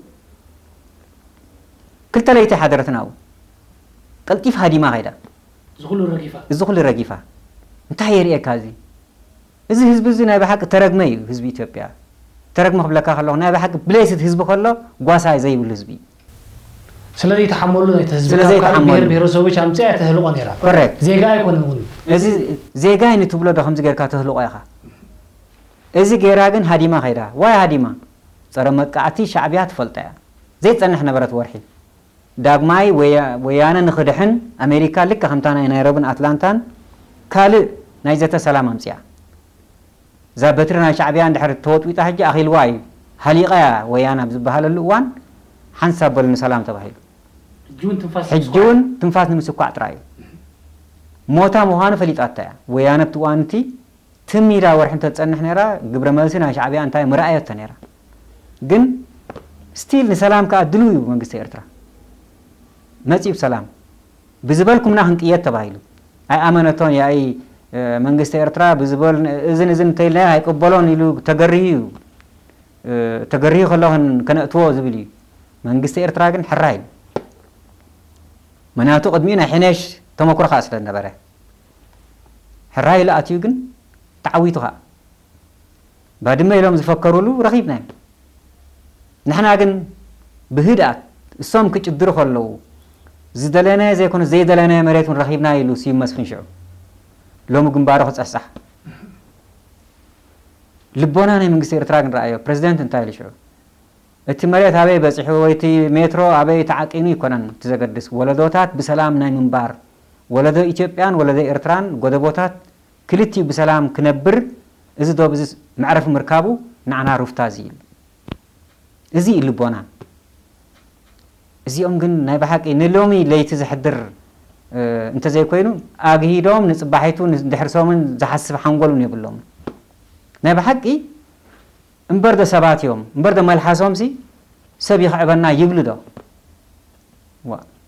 ክልተ ለይቲ ሓደረትና ኣብኡ ቀልጢፍ ሃዲማ ከይዳ። እዚ ኩሉ ረጊፋ። እዚ ኩሉ ረጊፋ እንታይ የርእየካ እዚ? እዚ ህዝቢ እዚ ናይ ብሓቂ ተረግመ እዩ ህዝቢ ኢትዮጵያ። ተረግመ ክብለካ ከለኹ ናይ ብሓቂ ብሌስድ ህዝቢ ከሎ ጓሳ ዘይብሉ ህዝቢ እዩ። ስለዘይተሓመሉ ናይቲ ህዝቢ ስለ ካብ ካልእ ዘይተሓመሉ። ብሄር ብሄረሰቦች ኣምፅኣ እያ ተህልቆ ነይራ። ኮሬክት። ዜጋ ኣይኮነን እውን። እዚ ዜጋ እዩ ንትብሎ ዶ ከምዚ ጌርካ ተህልቆ ኢኻ? እዚ ጌራ ግን ሃዲማ ከይዳ። ዋይ ሃዲማ? ፀረ መጥቃዕቲ ሻዕብያ ትፈልጦ እያ። ዘይትፀንሕ ነበረት ወርሒ። ዳግማይ ወያ- ወያነ ንኽድሕን ኣሜሪካ ልክዕ ከምታ ናይ ናይሮብን ኣትላንታን ካልእ ናይ ዘተ ሰላም ኣምፅኣ። እዛ በትሪ ናይ ሻዕብያ እንድሕር ተወጥዊጣ ሕጂ ኣኺልዋ እዩ። ሃሊቓ እያ ወያነ ኣብ ዝበሃለሉ እዋን ሓንሳብ በሉ ንሰላም ተባሂሉ። ሕጂ እውን ትንፋስ ሕጂ እውን ትንፋስ ንምስኳዕ ጥራይ እዩ። ሞታ ምዃኑ ፈሊጣታ እያ። ወያነ ኣብቲ እዋን እቲ ትም ኢላ ወርሒ እንተትፀንሕ ነይራ ግብረ መልሲ ናይ ሻዕብያ እንታይ ምረኣየቶ ነይራ። ግን ስቲል ንሰላም ከዓ ድልው እዩ መንግስቲ ኤርትራ። መጺኡ ብሰላም ብዝበልኩምና ክንቅየድ ተባሂሉ ኣይኣመነቶን። ያኢ መንግስቲ ኤርትራ ብዝበል እዝን እዝን እንተኢልና ኣይቅበሎን ኢሉ ተገርዩ እዩ። ተገርዩ ከለኽን ከነእትዎ ዝብል እዩ። መንግስቲ ኤርትራ ግን ሕራይ እዩ። ምክንያቱ ቅድሚኡ ናይ ሕነሽ ተመክሮ ከዓ ስለ ዝነበረ ሕራይ ኢሉ ኣትዩ ግን ተዓዊቱ ከዓ ባድመ ኢሎም ዝፈከሩሉ ረኺብናዮ። ንሕና ግን ብህድኣት እሶም ክጭድሩ ከለዉ ዝደለናዮ ዘይኮነ ዘይደለናዮ መሬት እውን ረኺብና ኢሉ ስዩም መስፍን ሽዑ ሎሚ ግንባሩ ክጸሕጻሕ ልቦና ናይ መንግስቲ ኤርትራ ግን ረኣዮ። ፕረዚደንት እንታይ ኢሉ ሽዑ እቲ መሬት ኣበይ በጺሑ ወይ እቲ ሜትሮ ኣበይ ተዓቂኑ ይኮነን እቲ ዘገድስ ወለዶታት ብሰላም ናይ ምንባር ወለዶ ኢትዮጵያን ወለዶ ኤርትራን ጎደቦታት ክልቲኡ ብሰላም ክነብር እዚ ዶብ እዚ መዕረፊ ምርካቡ ንዓና ሩፍታ እዚ እዩ። እዚ እዩ ልቦና። እዚኦም ግን ናይ ብሓቂ ንሎሚ ለይቲ ዘሕድር እንተዘይኮይኑ ኣግሂዶም ንፅባሒቱ ንድሕርሶምን ዝሓስብ ሓንጎል እውን የብሎም። ናይ ብሓቂ እምበር ዶ ሰባት እዮም እምበር ዶ መልሓሶም ሲ ሰብ ይኽዕበና ይብሉ ዶ?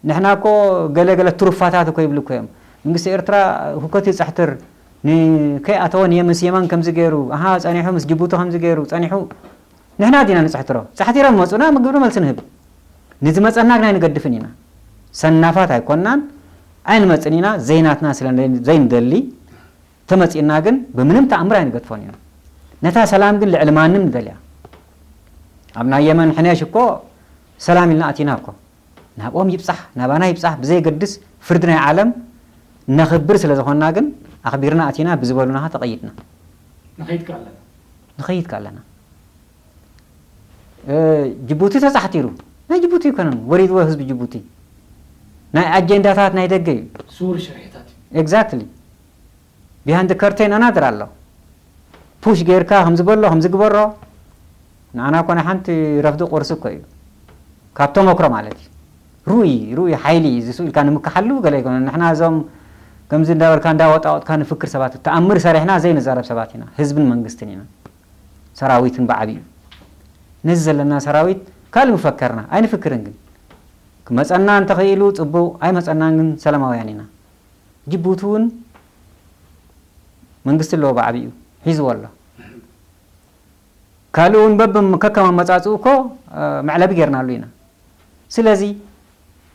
ንሕና እኮ ገለ ገለ ትሩፋታት እኮ ይብሉ እኮ እዮም። መንግስቲ ኤርትራ ሁከት ይፅሕትር ንከይኣተወ ንየመን ስየማን ከምዚ ገይሩ ኣሃ ፀኒሑ ምስ ጅቡቲ ከምዚ ገይሩ ፀኒሑ ንሕና ዲና ንፅሕትሮ ፃሕቲሮም መፁና ምግብሪ መልሲ ንህብ ንዝመፀና ግን ኣይንገድፍን ኢና። ሰናፋት ኣይኮናን ኣይንመፅን ኢና ዘይናትና ስለ ዘይንደሊ ተመጺእና ግን ብምንም ተኣምር ኣይንገድፎን ኢና። ነታ ሰላም ግን ልዕሊ ማንም ንደልያ። ኣብ ናይ የመን ሕነሽ እኮ ሰላም ኢልና ኣቲና እኮ ናብኦም ይብጻሕ ናባና ይብጻሕ ብዘይገድስ ፍርዲ ናይ ዓለም ነኽብር ስለ ዝኾንና ግን ኣኽቢርና ኣቲና ብዝበሉና ተቐይድና ንኸይድ ከ ኣለና። ንኸይድ ከ ኣለና። እ፣ ጅቡቲ ተጻሕቲሩ ናይ ጅቡቲ ይኮነን ወሪድዎ ህዝቢ ጅቡቲ ናይ ኣጀንዳታት ናይ ደገ እዩ። ስውር ሽርሒታት እዩ። Exactly. Behind the curtain ኣናድር ኣሎ። ፑሽ ጌርካ ከምዚ በሎ ከምዚ ግበሮ ንዓና ኮነ ሓንቲ ረፍዲ ቁርሲ እኮ እዩ። ካብ ተመክሮ ማለት እዩ። ሩይ ሩይ ሓይሊ ዝስኡልካ ንምክሓሉ ገለ ይኮነ ንሕና እዞም ከምዚ እንዳበልካ እንዳወጣወጥካ ንፍክር ሰባት ተኣምር ሰሪሕና ዘይንዛረብ ሰባት ኢና። ህዝብን መንግስትን ኢና። ሰራዊትን ብዓቢኡ ነዚ ዘለና ሰራዊት ካልእ ምፈከርና ኣይንፍክርን ግን ክመፀና እንተኽኢሉ ፅቡቕ ኣይመፀናን ግን ሰላማውያን ኢና። ጅቡቲ እውን መንግስቲ ኣለዎ ብዓቢኡ ሒዝዎ ኣሎ። ካልእ እውን በብም ከከም ኣመፃፅኡ እኮ መዕለቢ ጌርናሉ ኢና። ስለዚ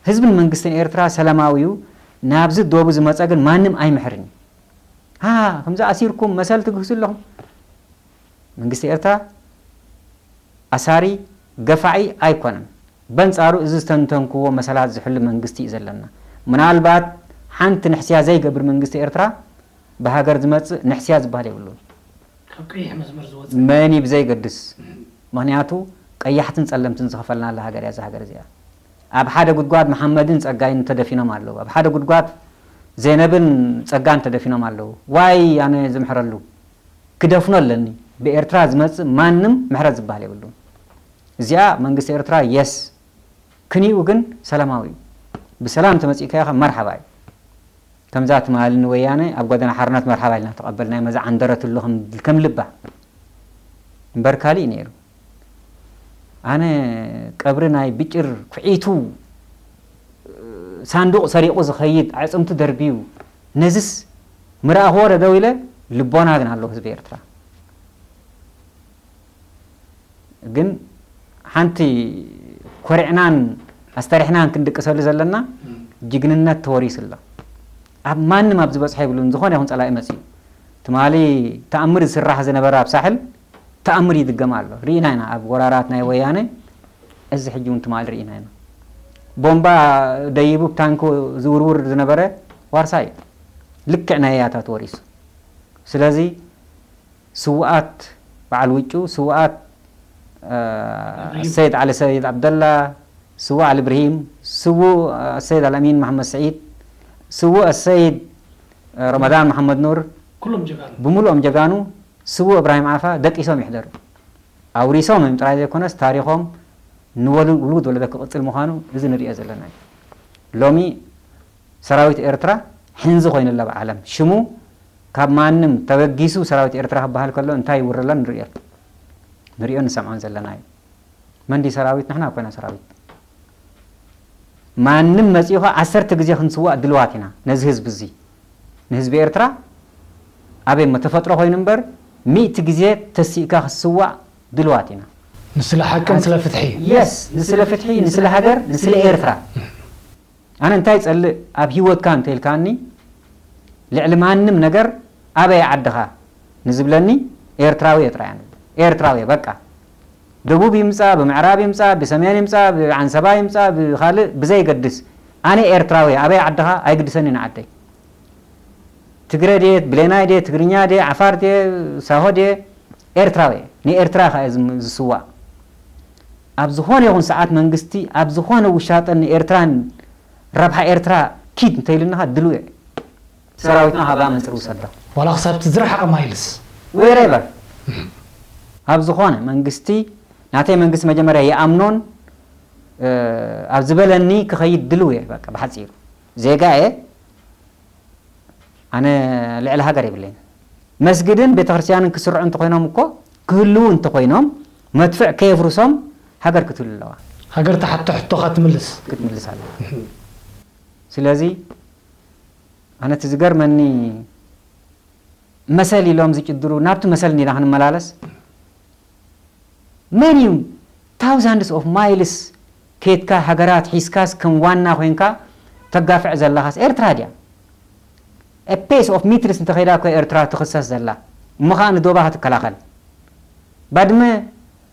ህዝብን መንግስትን ኤርትራ ሰላማዊ እዩ። ናብዚ ዶቡ ዝመፀ ግን ማንም ኣይምሕርን እዩ። ሃ ከምዚ ኣሲርኩም መሰል ትግህሱ ኣለኹም። መንግስቲ ኤርትራ ኣሳሪ ገፋዒ ኣይኮነን። በንጻሩ እዚ ዝተንተንክዎ መሰላት ዝሕሉ መንግስቲ እዩ ዘለና። ምናልባት ሓንቲ ንሕስያ ዘይገብር መንግስቲ ኤርትራ ብሃገር ዝመጽእ ንሕስያ ዝበሃል የብሉን። ካብ ቀይሕ መስመር ዝወጽእ መን እዩ ብዘይገድስ። ምኽንያቱ ቀያሕትን ጸለምትን ዝኸፈልናላ ሃገር እያ እዛ ሃገር እዚኣ። ኣብ ሓደ ጉድጓድ መሓመድን ጸጋይን ተደፊኖም ኣለዉ። ኣብ ሓደ ጉድጓድ ዜነብን ጸጋን ተደፊኖም ኣለዉ። ዋይ ኣነ ዝምሕረሉ ክደፍኖ ኣለኒ። ብኤርትራ ዝመጽእ ማንም ምሕረት ዝበሃል የብሉን። እዚኣ መንግስቲ ኤርትራ የስ ክንይኡ ግን ሰላማዊ እዩ። ብሰላም ተመጺእካ ኢኻ መርሓባ እዩ። ከምዛ ትማሊ ንወያነ ኣብ ጎደና ሓርነት መርሓባ ኢልና ተቐበልናዮ መዛ ዓንደረትሉ ከም ልባ እምበር ካሊእ ነይሩ። ኣነ ቀብሪ ናይ ብጭር ኩዒቱ ሳንዱቕ ሰሪቑ ዝኸይድ ኣዕፅምቱ ደርብዩ ነዝስ ምረኣኽዎ ዶ ደው ኢለ ልቦና ግን ኣለዎ ህዝቢ ኤርትራ። ግን ሓንቲ ኮሪዕናን ኣስተሪሕናን ክንድቅሰሉ ዘለና ጅግንነት ተወሪሱ ኣሎ። ኣብ ማንም ኣብ ዝበፅሖ ይብሉን ዝኾነ ይኹን ፀላኢ መፅዩ ትማሊ ተኣምር ዝስራሕ ዝነበረ ኣብ ሳሕል ተኣምር ይድገም ኣሎ። ርኢና ኢና ኣብ ወራራት ናይ ወያነ እዚ ሕጂ እውን ትማሊ ርኢና ኢና። ቦምባ ደይቡ ብታንኪ ዝውርውር ዝነበረ ዋርሳይ እዩ። ልክዕ ናይ ያታት ወሪሱ። ስለዚ ስውኣት በዓል ውጩ፣ ስውኣት ሰይድ ዓሊ ሰይድ ዓብደላ፣ ስዉእ ዓሊ ብርሂም፣ ስዉእ ሰይድ ኣልኣሚን መሓመድ ስዒድ፣ ስዉእ ሰይድ ረመዳን መሓመድ ኑር፣ ኩሎም ጀጋኑ። ብምሉኦም ጀጋኑ ስዉእ እብራሂም ዓፋ ደቂሶም ይሕደሩ። ኣውሪሶም እዮም ጥራይ ዘይኮነስ ታሪኾም ንወሉ-፣ ውሉድ ወለዶ ክቕጽል ምዃኑ እዚ ንርእዮ ዘለና እዩ። ሎሚ ሰራዊት ኤርትራ ሕንዚ ኮይኑ ኣሎ ኣብ ዓለም። ሽሙ ካብ ማንም ተበጊሱ ሰራዊት ኤርትራ ክበሃል ከሎ እንታይ ይውረሎ ንርእዮ። ንርእዮ ንሰምዖን ዘለና እዩ። መን ድዩ ሰራዊት? ንሕና እኮ ኢና ሰራዊት። ማንም መጺኡ ኸኣ ዓሰርተ ግዜ ክንስዋእ ድልዋት ኢና ነዚ ህዝቢ እዚ። ንህዝቢ ኤርትራ ኣበይ እሞ ተፈጥሮ ኮይኑ እምበር፣ ሚእቲ ግዜ ተሲእካ ክትስዋእ ድልዋት ኢና። ንስለ ሓቅን ስለ ፍትሒ። የስ፣ ንስለ ፍትሒ፣ ንስለ ሃገር፣ ንስለ ኤርትራ። ኣነ እንታይ ይጸልእ ኣብ ህይወትካ እንተ ኢልካኒ፣ ልዕሊ ማንም ነገር ኣበይ ዓድኻ ንዝብለኒ፣ ኤርትራዊ እየ ጥራይ ኣነ። ኤርትራዊ እየ በቃ። ደቡብ ይምጻእ፣ ብምዕራብ ይምጻእ፣ ብሰሜን ይምጻእ፣ ብዓንሰባ ይምጻእ፣ ብኻልእ ብዘይገድስ፣ ኣነ ኤርትራዊ እየ። ኣበይ ዓድኻ ኣይግድሰኒ ንዓደይ። ትግረ ድየ፣ ብሌናይ ድየ፣ ትግርኛ ድየ፣ ዓፋር ድየ፣ ሳሆ ድየ፣ ኤርትራዊ እየ። ንኤርትራ ከኣ እየ ዝም-፣ ዝስዋእ። ኣብ ዝኾነ ይኹን ሰዓት መንግስቲ ኣብ ዝኾነ ውሻጠን ንኤርትራን ረብሓ ኤርትራ ኪድ እንተኢሉኒ ኸኣ ድሉው እየ። ሰራዊትና ካብኣ መንጽር ውሰዶ። ዋላ ክሳብ እቲ ዝረሓቐ ማይልስ። Wherever። ኣብ ዝኾነ መንግስቲ፣ ናተይ መንግስቲ መጀመርያ ይኣምኖን፣ እ፣ ኣብ ዝበለኒ ክኸይድ ድልው እየ። በቃ ብሓጺሩ ዜጋ እየ። ኣነ ልዕሊ ሃገር የብለይን። መስጊድን ቤተክርስትያንን ክስርዑ እንተኾይኖም እኮ፣ ክህልዉ እንተኾይኖም፣ መድፍዕ ከየፍርሶም ሃገር ክትህሉ ኣለዋ። ሃገር ትሓቶ ሕቶኻ ትምልስ። ክትምልስ ኣለዋ። ስለዚ ኣነ እቲ ዝገርመኒ መሰል ኢሎም ዝጭድሩ፣ ናብቲ መሰል እንዲና ክንመላለስ። መን እዩ ታውዛንድስ ኦፍ ማይልስ ኬድካ ሃገራት ሒዝካስ ከም ዋና ኮይንካ ተጋፍዕ ዘለኻስ ኤርትራ ድያ? A pace of meters እንተኸይዳ እኮ ኤርትራ ትኽሰስ ዘላ። እሞ ኸኣ ንዶባ ክትከላኸል። ባድመ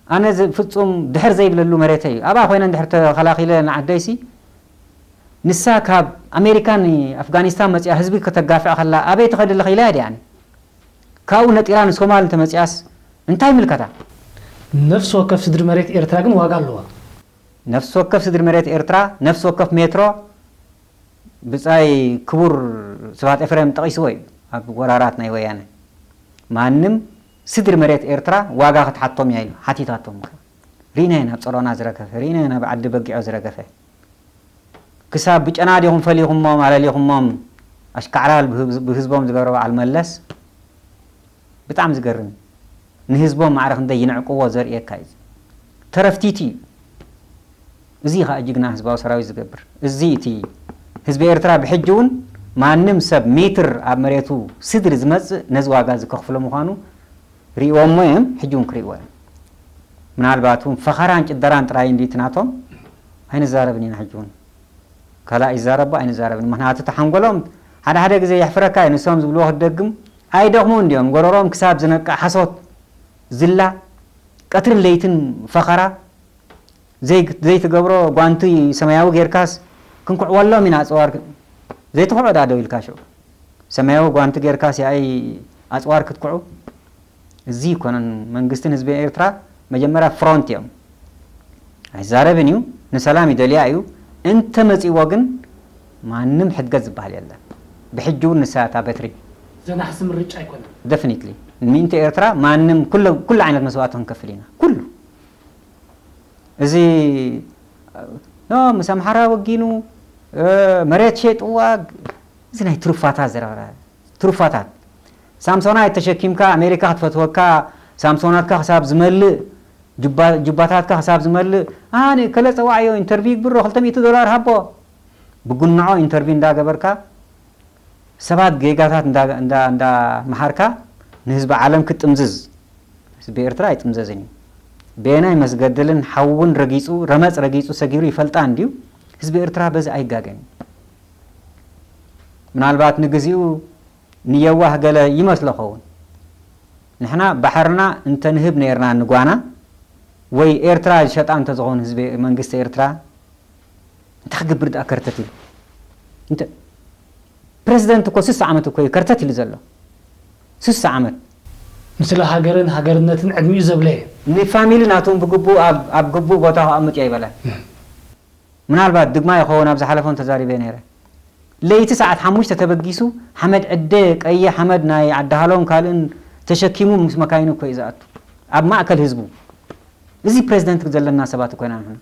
ኣነ ዝ-፣ ፍጹም ድሕር ዘይብለሉ መሬተይ እዩ። ኣብኣ ኮይነ እንድሕር ተኸላኺለ ንዓደይሲ፣ ንሳ ካብ ኣሜሪካን ኣፍጋኒስታን መጺኣ ህዝቢ ከተጋፍዕ ከላ ኣበይ ትኸዲ ኣለኺ ኢላ እያ ድያኒ? ካብኡ ነጢራ ንሶማል እንተመጺኣስ እንታይ ይምልከታ? ነፍሲ ወከፍ ስድሪ መሬት ኤርትራ ግን ዋጋ ኣለዋ። ነፍሲ ወከፍ ስድሪ መሬት ኤርትራ፣ ነፍሲ ወከፍ ሜትሮ፣ ብጻይ ክቡር ስብሃት ኤፍሬም ጠቒስዎ እዩ ኣብ ወራራት ናይ ወያነ። ማንም ስድሪ መሬት ኤርትራ ዋጋ ክትሓቶም እያ ኢሉ ሓቲታቶም። ርኢናዮ ናብ ጸሮና ዝረገፈ፣ ርኢናዮ ናብ ዓዲ በጊዖ ዝረገፈ። ክሳብ ብጨና ዲኹም ፈሊኹሞም፣ ኣለሊኹሞም፣ ኣሽካዕላል ብህዝ-፣ ብህዝቦም ዝገበረ በዓል መለስ። ብጣዕሚ ዝገርም እዩ። ንህዝቦም ማዕረ ክንደይ ይንዕቅዎ ዘርእየካ እዩ። ተረፍቲቲ እዩ። እዚ ኸኣ ጅግና ህዝባዊ ሰራዊት ዝገብር። እዚ እቲ ህዝቢ ኤርትራ ብሕጂ እውን ማንም ሰብ ሜትር ኣብ መሬቱ ስድሪ ዝመጽእ ነዚ ዋጋ እዚ ከኽፍሎ ምዃኑ ርእይዎሞ እዮም፣ ሕጂ እውን ክርእይዎ እዮም። ምናልባት እውን ፈኸራን ጭደራን ጥራይ እንድዩ እቲ ናቶም፣ ኣይንዛረብን ኢና ሕጂ እውን። ካልእ ይዛረቡ ኣይንዛረብን። ምኽንያቱ እቲ ሓንጎሎም ሓደ ሓደ ግዜ የሕፍረካ እዩ፣ ንሶም ዝብልዎ ክትደግም ኣይደኽሙን እንድዮም። ጎረሮም ክሳብ ዝነቅዕ ሓሶት፣ ዝላ፣ ቀትርን ለይትን ፈኸራ፣ ዘይ-፣ ዘይትገብሮ ጓንቲ ሰማያዊ ጌርካስ ክንኩዕወሎም ኢና ኣጽዋር ክ-፣ ዘይትኹዑ ዳ ደው ኢልካ ሽዑ። ሰማያዊ ጓንቲ ጌርካስ ያኣይ ኣጽዋር ክትኩዑ? እዚ ይኮነን መንግስትን ህዝቢ ኤርትራ መጀመርያ ፍሮንት እዮም። ኣይዛረብን እዩ፣ ንሰላም ይደልያ እዩ። እንተ መጺዎ ግን ማንም ሕድገት ዝበሃል የለን። ብሕጂ እውን ንሳ እታ በትሪ። ዘናሕሲ ምርጫ ኣይኮነን። ደፊኒትሊ። ንምእንቲ ኤርትራ ማንም ኩሉ፣ ኩሉ ዓይነት መስዋእቲ ክንከፍል ኢና። ኩሉ። እዚ፣ ኖ፣ ምስ ኣምሓራ ወጊኑ፣ እ፣ መሬት ሸጥዋ፣ እዚ ናይ ትሩፋታት ዘረባ፣ ትሩፋታት። ሳምሶናይት ተሸኪምካ ኣሜሪካ ክትፈትወካ፣ ሳምሶናትካ ክሳብ ዝመልእ፣ ጁባ-፣ ጁባታትካ ክሳብ ዝመልእ፣ ኣነ ከለ ጸዋዕዮ፣ ኢንተርቪው ይግብሮ፣ ክልተ ሚእቲ ዶላር ሃቦ። ብጉንዖ ኢንተርቪው እንዳገበርካ፣ ሰባት ጌጋታት እንዳ-፣ እንዳ-፣ እንዳመሃርካ ንህዝቢ ዓለም ክትጥምዝዝ፣ ህዝቢ ኤርትራ ኣይጥምዘዝን እዩ። በየናይ መስገድልን ሓውን ረጊጹ፣ ረመጽ ረጊጹ ሰጊሩ ይፈልጣ እንድዩ። ህዝቢ ኤርትራ በዚ ኣይጋገን እዩ። ምናልባት ንግዚኡ ንየዋህ ገለ ይመስሎ ኸውን። ንሕና ባሕርና እንተ ንህብ ነይርና ንጓና፣ ወይ ኤርትራ ዝሸጣ እንተ ዝኾኑ ህዝቢ መንግስቲ ኤርትራ፣ እንታይ ክገብር ደኣ ከርተት ኢሉ? እንተ ፕረዚደንት እኮ ስሳ ዓመት እኮ እዩ ከርተት ኢሉ ዘሎ። ስሳ ዓመት። ንስለ ሃገርን ሃገርነትን ዕድሚኡ ዘብለየ። ንፋሚሊ ናቶም ብግቡእ ኣብ፣ ኣብ ግቡእ ቦታ ከቐምጥ እየ ኣይበለን። ምናልባት ድግማ ይኸውን፣ ኣብ ዝሓለፈ እውን ተዛሪበ ነይረ። ለይቲ ሰዓት ሓሙሽተ ተበጊሱ፣ ሓመድ ዕደ፣ ቀይሕ ሓመድ ናይ ዓዲ ሃሎም ካልእን ተሸኪሙ ምስ መካይኑ እኮ እዩ ዝኣቱ። ኣብ ማእከል ህዝቡ። እዚ ፕረዚደንት ዘለና ሰባት እኮ ኢና ንሕና።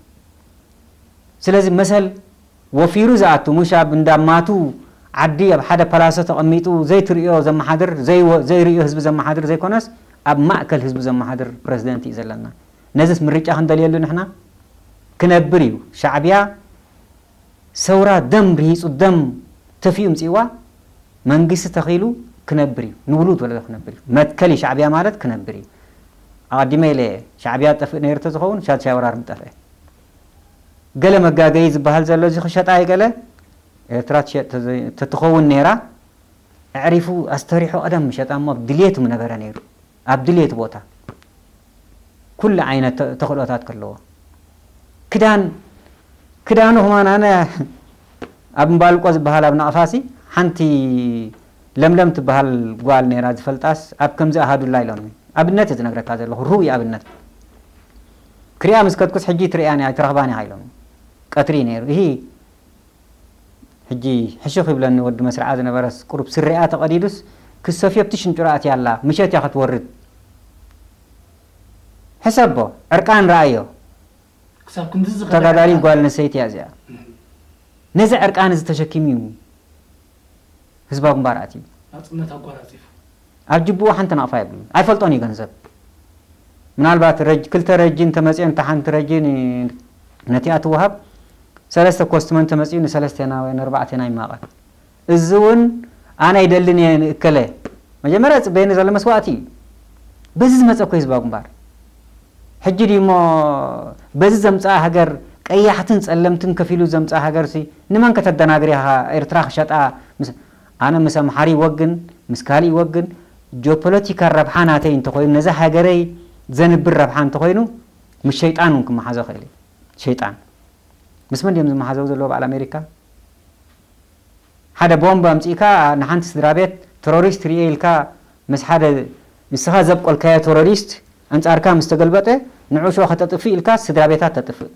ስለዚ መሰል ወፊሩ ዝኣቱ፣ ሙሽ ኣብ እንዳ ማቱ ዓዲ ኣብ ሓደ ፓላሶ ተቐሚጡ ዘይትርእዮ ዘመሓድር፣ ዘይወ-፣ ዘይርእዮ ህዝቢ ዘመሓድር ዘይኮነስ፣ ኣብ ማእከል ህዝቢ ዘመሓድር ፕረዚደንት እዩ ዘለና። ነዚስ ምርጫ ክንደልየሉ ንሕና? ክነብር እዩ። ሻዕብያ ሰውራ ደም ርሂጹ፣ ደም ተፊኡ ምጽእዋ፣ መንግስቲ ተኺሉ ክነብር እዩ፣ ንውሉድ ወለዶ ክነብር እዩ። መትከል እዩ ሻዕብያ ማለት ክነብር እዩ። ኣቐዲመ ኢለ፣ ሻዕብያ ጠፍእ ነይሩ ተዝኸውን ሻድሻይ ወራር ምጠፍአ። ገለ መጋገዪ ዝበሃል ዘሎ እዚ ክሸጣ ይገለ ኤርትራ ትሸጥ ተዘ-፣ ተትኸውን ነይራ፣ ኣዕሪፉ ኣስተሪሑ ቀደም ምሸጣ እሞ ኣብ ድልየቱ ምነበረ ነይሩ። ኣብ ድልየቱ ቦታ ኩሉ ዓይነት ተ-፣ ተኽእሎታት ከለዎ። ክዳን፣ ክዳኑ ከማን ኣነ ኣብ እምባልቆ ዝበሃል ኣብ ናቕፋሲ ሓንቲ ለምለም ትበሃል ጓል ነይራ ዝፈልጣስ ኣብ ከምዚ ኣሃዱላ ኢሎምኒ። ኣብነት እየ ዝነግረካ ዘለኹ፣ ርኡይ ኣብነት። ክሪኣ ምስ ከድኩስ ሕጂ ትሪኣን እያ፣ ኣይትረኽባን ኢኻ ኢሎምኒ። ቀትሪ ነይሩ። እሂ፣ ሕጂ ሕሹኽ ይብለኒ ወዲ መስርዓ ዝነበረስ ቁሩብ ስሪኣ ተቐዲዱስ ክሰፍዮ ኣብቲ ሽንጭሮ ኣትያ ኣላ፣ ምሸት እያ ክትወርድ። ሕሰቦ፣ ዕርቃን ረኣዮ። ክሳብ ክንድዚ ዝኸደ ተጋዳሊት ዕርቃን። ጓል ኣንስተይቲ እያ እዚኣ። ነዚ ዕርቃን እዚ ተሸኪሙ እዩ ህዝባዊ ግንባር ኣትዩ። ናጽነት ኣጓናጺፉ። ኣብ ጅብኡ ሓንቲ ናቕፋ የብሉን። ኣይፈልጦን እዩ ገንዘብ። ምናልባት ረጅ-፣ ክልተ ረጂ እንተመፅኦ፣ እንተ ሓንቲ ረጂ ን-፣ ነቲኣ ትወሃብ፣ ሰለስተ ኮስትመ እንተመፅኡ ንሰለስቴና ወይ ንኣርባዕቴና ይማቐል። እዚ እውን ኣነ ኣይደልን እየ ንእከለ። መጀመርያ ፅበየኒ ዘሎ መስዋእቲ እዩ። በዚ ዝመፀ እኮ ህዝባዊ ግንባር። ሕጂ ድዩ እሞ በዚ ዘምፅኣ ሃገር፣ ቀያሕትን ፀለምትን ከፊሉ ዘምፅኣ ሃገር ሲ ንመን ከተደናግር ኢኻ? ኤርትራ ክሸጣ ምስ-፣ ኣነ ምስ ኣምሓሪ ይወግን፣ ምስ ካልእ ይወግን፣ ጂኦፖለቲካል ረብሓ ናተይ እንተኾይኑ፣ ነዛ ሃገረይ ዘንብር ረብሓ እንተኾይኑ፣ ምስ ሸይጣን እውን ክመሓዞ ክእል እየ። ሸይጣን። ምስ መን ድዮም ዝመሓዘው ዘለዎ በዓል ኣሜሪካ? ሓደ ቦምብ ኣምጺእካ ንሓንቲ ስድራ ቤት ተሮሪስት ርኤ ኢልካ ምስ ሓደ ንስኻ ዘብቆልካዮ ተሮሪስት ኣንጻርካ ምስ ተገልበጠ ንዑ ሽዑ ከተጥፍእ ኢልካ ስድራ ቤታት ተጥፍእ።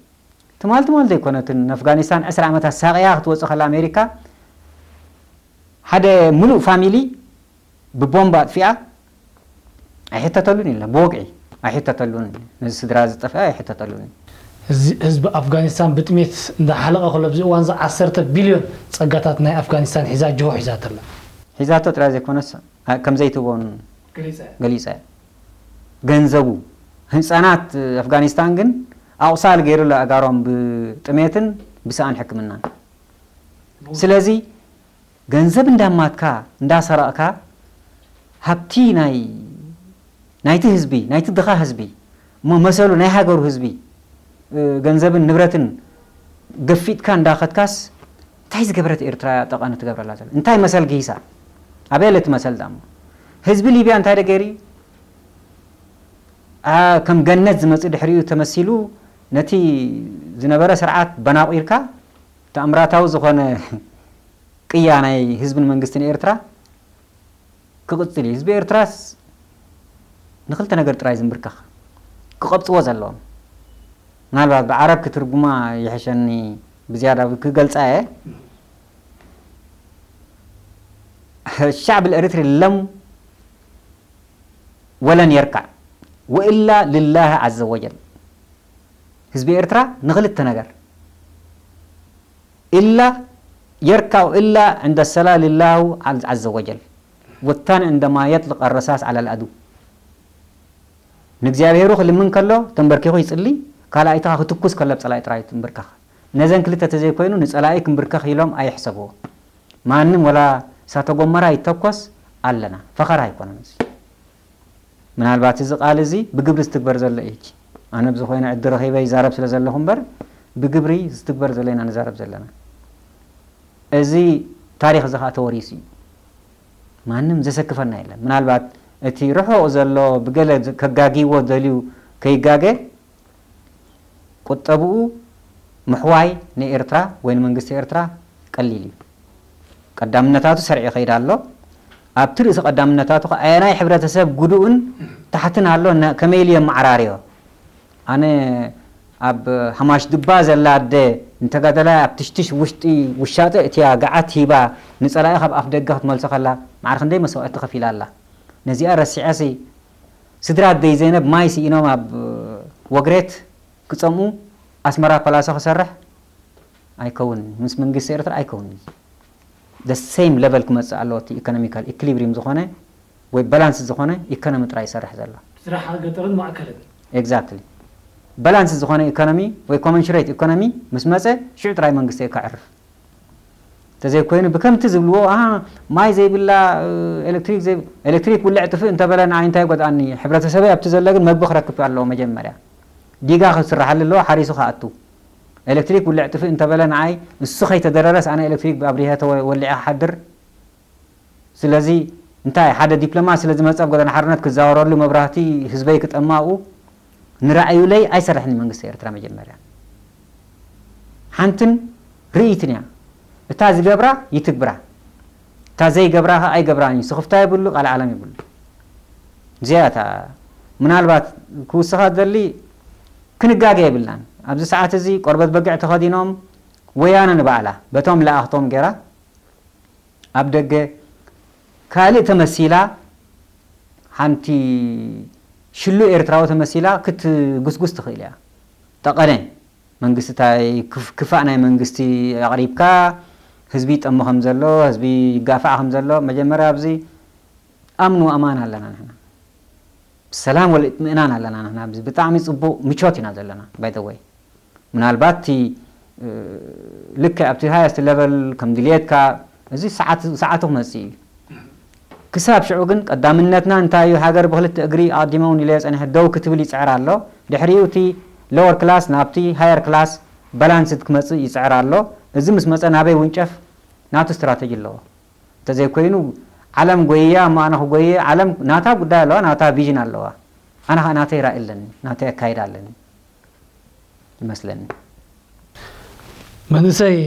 ትማል ትማል ዘይኮነትን ንኣፍጋኒስታን ዕስራ ዓመታት ሳቕያ ክትወጽእ ከላ ኣሜሪካ ሓደ ምሉእ ፋሚሊ ብቦምብ ኣጥፊኣ ኣይሕተተሉን ኢልና ብወግዒ ኣይሕተተሉን። ነዚ ስድራ ዝጠፍአ ኣይሕተተሉን። እዚ ህዝቢ ኣፍጋኒስታን ብጥሜት እንዳሓለቐ ከሎ ኣብዚ እዋን እዚ ዓሰርተ ቢልዮን ጸጋታት ናይ ኣፍጋኒስታን ሒዛ ጅሆ ሒዛቶ ኣላ። ሒዛቶ ጥራይ ዘይኮነስ ኣ-፣ ከም ዘይትህቦን ገሊጸ። ገሊጸ። ገንዘቡ ህንፃናት ኣፍጋኒስታን ግን ኣቑሳል ገይሩ ኣሎ ኣእጋሮም ብጥሜትን ብሰኣን ሕክምናን። ስለዚ ገንዘብ እንዳማትካ እንዳሰረቕካ ሃብቲ ናይ ናይቲ ህዝቢ ናይቲ ድኻ ህዝቢ እሞ መሰሉ ናይ ሃገሩ ህዝቢ እ፣ ገንዘብን ንብረትን ገፊጥካ እንዳኸድካስ እንታይ ዝገበረት ኤርትራ ጠቐነ ትገብረላ ዘላ እንታይ መሰል ግሂሳ ኣበይ ኣለ ትመሰል ዳሞ ህዝቢ ሊብያ እንታይ ደገሪ ኣ፣ ከም ገነት ዝመጽእ ድሕሪኡ ተመሲሉ ነቲ ዝነበረ ስርዓት በናቑርካ ተኣምራታዊ ዝኾነ ቅያ ናይ ህዝብን መንግስትን ኤርትራ ክቕጽል እዩ። ህዝቢ ኤርትራስ ንኽልተ ነገር ጥራይ ዝምብርከኽ ክቐብጽዎ ዘለዎም። ምናልባት ብዓረብ ክትርጉማ ይሕሸኒ ብዝያዳ ክገልጻ እየ። الشعب الإريتري لم ولن يركع وإلا لله عز وجل ህዝቢ ኤርትራ ንኽልተ ነገር إلا يركع إلا عند الصلاة لله عز وجل والثاني عندما يطلق الرصاص على العدو ንእግዚኣብሔሩ ክልምን ከሎ ተንበርኪኹ ይጽሊ ካልኣይቲ ክትኩስ ከሎ ኣብ ጸላኢ ጥራይ ትንብርከኽ ነዘን ክልተ ተዘይኮይኑ ንጸላኢ ክንብርከኽ ኢሎም ኣይሕሰብዎ ማንም ወላ እሳተ ጎመራ ይተኮስ ኣለና ፈኸራ ኣይኮነን እዚ ምናልባት እዚ ቃል እዚ ብግብሪ ዝትግበር ዘሎ እዩ ሕጂ ኣነ ብዝኾይነ ዕዲ ረኺበ ይዛረብ ስለ ዘለኹ እምበር ብግብሪ ዝትግበር ዘሎ ኢና ንዛረብ ዘለና እዚ ታሪኽ እዚ ከዓ ተወሪሱ እዩ ማንም ዘሰክፈና የለን ምናልባት እቲ ርሑቕ ዘሎ ብገለ ከጋግይዎ ደልዩ ከይጋገ ቁጠብኡ ምሕዋይ ንኤርትራ ወይ ንመንግስቲ ኤርትራ ቀሊል እዩ ቀዳምነታቱ ሰርዒ ይኸይድ ኣሎ ኣብቲ ርእሲ ቀዳምነታቱ ከ ኣየናይ ሕብረተሰብ ጉድኡን ታሕትን ኣሎ ከመይ ኢሉ የመዓራርዮ ኣነ ኣብ ሃማሽ ድባ ዘላ ኣደ ንተጋደላይ ኣብ ትሽትሽ ውሽጢ ውሻጠ እቲያ ገዓት ሂባ ንጸላኢ ካብ ኣፍ ደገ ክትመልሶ ከላ ማዕረ ክንደይ መስዋእቲ ከፊላ ኣላ ነዚኣ ረሲዐሲ ስድራ ኣደይ ዘይነብ ማይ ስኢኖም ኣብ ወግሬት ክጸምኡ ኣስመራ ፓላሶ ክሰርሕ ኣይከውን ምስ መንግስቲ ኤርትራ ኣይከውን the same level ክመጽእ ኣለዎ እቲ economical equilibrium ዝኾነ ወይ balance ዝኾነ economy ጥራይ ይሰርሕ ዘሎ ስራሕ ገጠርን ማእከልን exactly balance ዝኾነ economy ወይ commensurate economy ምስ መጸ ሽዑ ጥራይ መንግስቲ እዩ ከዕርፍ እንተዘይኮይኑ ብከምቲ ዝብልዎ፣ ኣሃ፣ ማይ ዘይብላ፣ ኤሌክትሪክ ዘይ-፣ ኤሌክትሪክ ውልዕ ጥፍእ እንተበለ ንዓይ እንታይ ይጎድኣኒ? ሕብረተሰበይ ኣብቲ ዘሎ ግን መግቢ ክረክብ ኣለዎ። መጀመርያ ዲጋ ክስርሓሉ ኣለዎ፣ ሓሪሱ ክኣቱ። ኤሌክትሪክ ውልዕ ጥፍእ እንተበለ ንዓይ እሱ ከይተደረረስ ኣነ ኤሌክትሪክ ኣብሪሀ ተወ-፣ ወሊዐ ክሓድር። ስለዚ እንታይ ሓደ ዲፕሎማት ስለ ዝመጸ ኣብ ጎደና ሓርነት ክዛወረሉ፣ መብራህቲ ህዝበይ ክጠማኡ ንራእዩለይ ኣይሰርሕን መንግስቲ ኤርትራ። መጀመርያ ሓንትን ርእይትን እያ። እታ ዝገብራ ይትግብራ፣ እታ ዘይገብራ ኸኣ ኣይገብራን እዩ። ስኽፍታ የብሉ፣ ቃል ዓለም የብሉ። እዚኣ እታ ምናልባት ክውስኻ ዝደሊ፣ ክንጋገ የብልናን። ኣብዚ ሰዓት እዚ ቆርበት በግዕ ተኸዲኖም ወያነ ንባዕላ በቶም ለኣኽቶም ገይራ ኣብ ደገ ካልእ ተመሲላ፣ ሓንቲ ሽሉ ኤርትራዊ ተመሲላ ክትጉስጉስ ትኽእል እያ። ጠቐነ መንግስቲ እንታይ ክፍ-፣ ክፋእ ናይ መንግስቲ ኣቕሪብካ፣ ህዝቢ ይጠሚ ከም ዘሎ፣ ህዝቢ ይጋፋዕ ከም ዘሎ፣ መጀመርያ ኣብዚ ኣምኑ ኣማን ኣለና ንሕና። ሰላም ወልእጥምእናን ኣለና ንሕና። ኣብዚ ብጣዕሚ ጽቡቕ ምቾት ኢና ዘለና። ባይ ዘ ወይ፣ ምናልባት እቲ፣ እ፣ ልክዕ ኣብቲ ሃየስት ሌቨል ከም ድልየትካ፣ እዚ ሰዓት-፣ ሰዓቱ ክመጽእ እዩ። ክሳብ ሽዑ ግን ቀዳምነትና እንታይ እዩ? ሃገር ብክልተ እግሪ ኣቐዲመ እውን ኢለዮ ጸኒሐ፣ ደው ክትብል ይጽዕር ኣሎ። ድሕሪኡ እቲ ሎወር ክላስ ናብቲ ሃየር ክላስ ባላንስድ ክመጽእ ይጽዕር ኣሎ። እዚ ምስ መጸ ናበይ ውንጨፍ ናቱ ስትራተጂ ኣለዎ። እንተዘይኮይኑ ዓለም ጎይያ እሞ ኣነ ክጎየ፣ ዓለም ናታ ጉዳይ ኣለዋ፣ ናታ ቪዥን ኣለዋ። ኣነ ኸኣ ናተይ ራእይ ኣለኒ፣ ናተይ ኣካይዳ ኣለኒ ይመስለኒ። መንእሰይ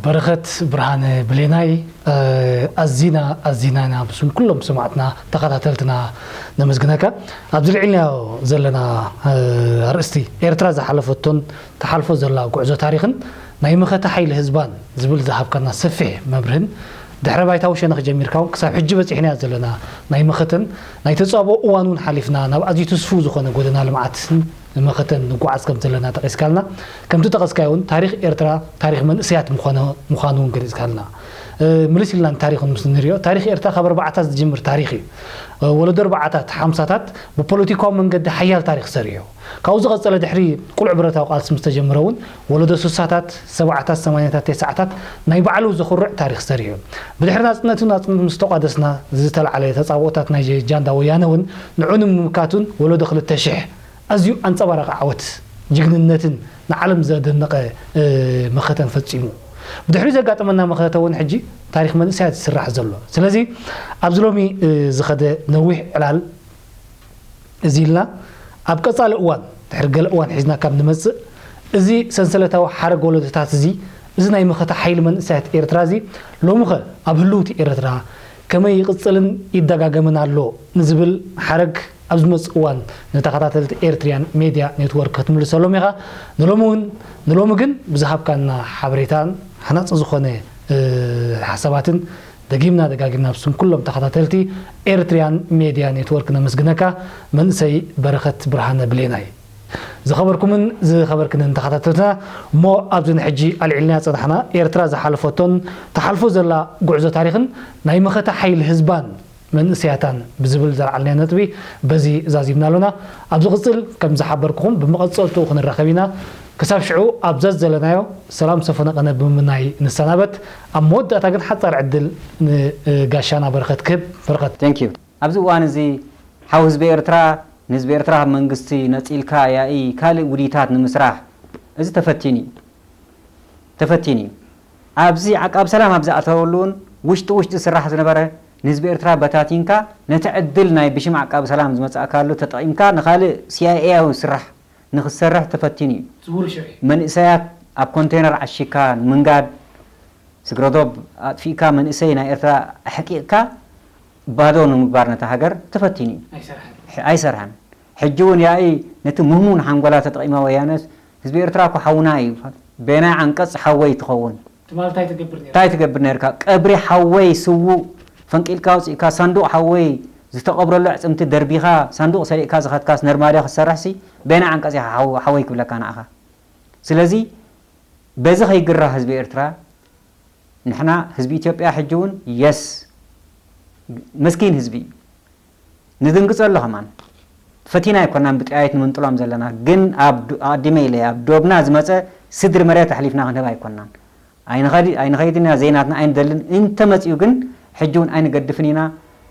በረኸት ብርሃነ ብሌናይ፣ እ፣ ኣዚና፣ ኣዚና ኢና ብስም ኩሎም ሰማዕትና ተኸታተልትና ነመስግነካ። ኣብዚ ልዒልናዮ ዘለና፣ እ፣ ኣርእስቲ ኤርትራ ዝሓለፈቶን ትሓልፎ ዘላ ጉዕዞ ታሪኽን ናይ መኸተ ሓይሊ ህዝባን ዝብል ዝሃብካና ሰፊሕ መብርህን ድሕረ ባይታዊ ሸነኽ ጀሚርካ እውን ክሳብ ሕጂ በጺሕናዮ ዘለና ናይ መኸተን ናይ ተጻብኦ እዋን እውን ሓሊፍና ናብ ኣዝዩ ትስፉው ዝኾነ ጎደና ልምዓትን መኸተን ንጓዓዝ ከም ዘለና ጠቒስካልና። ከምቲ ጠቐስካዮ እውን ታሪኽ ኤርትራ ታሪኽ መንእሰያት ምዃነ-፣ ምዃኑ እውን ገሊጽካልና። እ፣ ምልስ ኢልና ንታሪኽ ምስ ንሪኦ፣ ታሪኽ ኤርትራ ካብ ኣርባዓታት ዝጅምር ታሪኽ እዩ። እ፣ ወለዶ ኣርባዓታት፣ ሓምሳታት ብፖለቲካዊ መንገዲ ሓያል ታሪኽ ሰሪሑ። ካብኡ ዝቐጸለ ድሕሪ ቁልዕ ብረታዊ ቃልሲ ምስ ተጀመረ እውን ወለዶ ስሳታት፣ ሰብዓታት፣ ሰማንያታት፣ ተስዓታት ናይ ባዕሉ ዘኹርዕ ታሪኽ ሰሪሑ። ብድሕሪ ናጽነቱ፣ ናጽነት ምስ ተቋደስና ዝተላዕለ ተጻብኦታት ናይ ጃንዳ ወያነ እውን ንዑ ንምምካቱን ወለዶ ክልተ ሽሕ ኣዝዩ ኣንጸባራቒ ዓወት ጅግንነትን ንዓለም ዘደነቐ፣ እ፣ መኸተን ፈጺሙ። ብድሕሪኡ ዘጋጠመና መኸተ እውን ሕጂ ታሪኽ መንእሰያት ዝስራሕ ዘሎ። ስለዚ ኣብዚ ሎሚ፣ እ፣ ዝኸደ ነዊሕ ዕላል እዚ ኢልና ኣብ ቀጻሊ እዋን ድሕሪ ገለ እዋን ሒዝና ካብ ንመጽእ፣ እዚ ሰንሰለታዊ ሓረግ ወለዶታት እዚ፣ እዚ ናይ መኸተ ሓይሊ መንእሰያት ኤርትራ እዚ ሎሚኸ ኣብ ህልውቲ ኤርትራ ከመይ ይቕጽልን ይደጋገምን ኣሎ ንዝብል ሓረግ ኣብ ዝመጽእ እዋን ንተኸታተልቲ ኤርትሪያን ሜድያ ኔትወርክ ክትምልሰሎም ኢኻ። ንሎሚ እውን፣ ንሎሚ ግን ብዝሃብካና ሓበሬታን ሃናጺ ዝኾነ፣ እ፣ ሓሳባትን ደጊምና ደጋጊምና ብስም ኩሎም ተኸታተልቲ ኤርትሪያን ሜድያ ኔትወርክ ነመስግነካ። መንእሰይ በረኸት ብርሃነ ብሌናይ። ዝኸበርኩምን ዝኸበርክንን ተኸታተልትና፣ እሞ ኣብዚ ንሕጂ ኣልዒልና ጸናሕና ኤርትራ ዝሓለፈቶን ትሓልፎ ዘላ ጉዕዞ ታሪኽን ናይ መኸተ ሓይሊ ህዝባን መንእሰያታን ብዝብል ዘልዓልናዮ ነጥቢ በዚ ዛዚምና ኣሎና። ኣብ ዝቕጽል ከም ዝሓበርኩኹም ብመቐጸልትኡ ክንራኸብ ኢና። ክሳብ ሽዑ ኣብዛ ዘለናዮ ሰላም ሰፈነ ቀነ ብምምናይ ንሰናበት። ኣብ መወዳእታ ግን ሓጻር ዕድል ንጋሻና በረኸት ክህብ። በረኸት። Thank you። ኣብዚ እዋን እዚ ሓው ህዝቢ ኤርትራ፣ ንህዝቢ ኤርትራ ካብ መንግስቲ ነጺልካ ያኢ ካልእ ውዲታት ንምስራሕ እዚ ተፈቲኑ እዩ። ተፈቲኑ እዩ። ኣብዚ ዓቃብ ሰላም ኣብ ዝኣተወሉ እውን ውሽጢ ውሽጢ ዝስራሕ ዝነበረ ንህዝቢ ኤርትራ በታቲንካ ነቲ ዕድል ናይ ብሽም ዓቃብ ሰላም ዝመጻእካሉ ተጠቒምካ ንኻልእ ሲኣይኤያዊ ስራሕ ንኽትሰርሕ ተፈቲኑ እዩ። ዝውር ሽርሒ። መንእሰያት ኣብ ኮንቴነር ዓሺካ ንምንጋድ፣ ስግረዶብ ኣጥፊእካ መንእሰይ ናይ ኤርትራ ኣሕቂቕካ ባዶ ንምግባር ነታ ሃገር ተፈቲኑ እዩ። ኣይሰርሐን። ሕ-፣ ኣይሰርሐን። ሕጂ እውን ያኢ ነቲ ምህሙን ሓንጎላ ተጠቒማ ወያነስ ህዝቢ ኤርትራ እኮ ሓውና እዩ። በየናይ ዓንቀጽ ሓወይ ትኸውን? ትማል እንታይ ትገብር ነይርካ? እንታይ ትገብር ነይርካ? ቀብሪ ሓወይ ስዉእ ፈንቂልካ ኣውጺእካ፣ ሳንዱቕ ሓወይ ዝተቐብረሉ ኣዕጽምቲ ደርቢኻ፣ ሳንዱቕ ሰሪቕካ ዝኸድካስ ነርማድዮ ክትሰርሕሲ፣ በየናይ ዓንቀጽ ኢኻ ሓው-፣ ሓወይ ክብለካ ንዓኻ? ስለዚ በዚ ከይግራ ህዝቢ ኤርትራ፣ ንሕና ህዝቢ ኢትዮጵያ ሕጂ እውን የስ መስኪን ህዝቢ እዩ። ንድንግጸሉ ከማን ፈቲና ኣይኮናን ብጠያይት ንምንጥሎም ዘለና፣ ግን ኣብ ዶ-፣ ኣቐዲመ ኢለ ኣብ ዶብና ዝመጸ ስድሪ መሬት ኣሕሊፍና ክንህብ ኣይኮናን። ኣይንኸይድን ኢና፣ ዘይናትና ኣይንደልን። እንተመፂኡ ግን ሕጂ እውን ኣይንገድፍን ኢና፣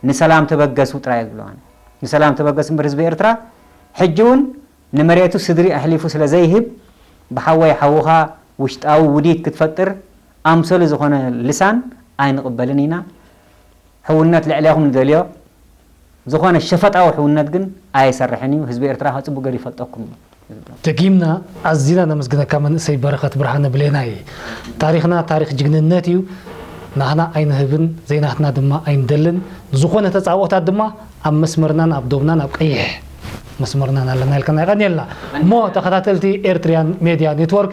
ንሰላም ተበገሱ ጥራይ ዝብለዋን። ንሰላም ተበገሱ እምበር ህዝቢ ኤርትራ ሕጂ እውን ንመሬቱ ስድሪ ኣሕሊፉ ስለ ዘይህብ፣ ብሓወይ ሓውኻ ውሽጣዊ ውዲት ክትፈጥር ኣምሰሉ ዝኾነ ልሳን ኣይንቕበልን ኢና። ሕውነት ልዕሌኹም ንደልዮ፣ ዝኾነ ሸፈጣዊ ሕውነት ግን ኣይሰርሕን እዩ። ህዝቢ ኤርትራ ከኣ ጽቡቕ ገይሩ ይፈልጠኩም እዩ። ደጊምና ኣዚና ነመስግነካ መንእሰይ በረኸት ብርሃነ ብሌናይ። ታሪኽና ታሪኽ ጅግንነት እዩ። ናህና ኣይንህብን፣ ዘይናትና ድማ ኣይንደልን። ዝኾነ ተጻብኦታት ድማ ኣብ መስመርናን ኣብ ዶብናን ኣብ ቀይሕ መስመርናን ኣለና ኢልካና የቐንየልና። እሞ ተኸታተልቲ ኤርትርያን ሜድያ ኔትወርክ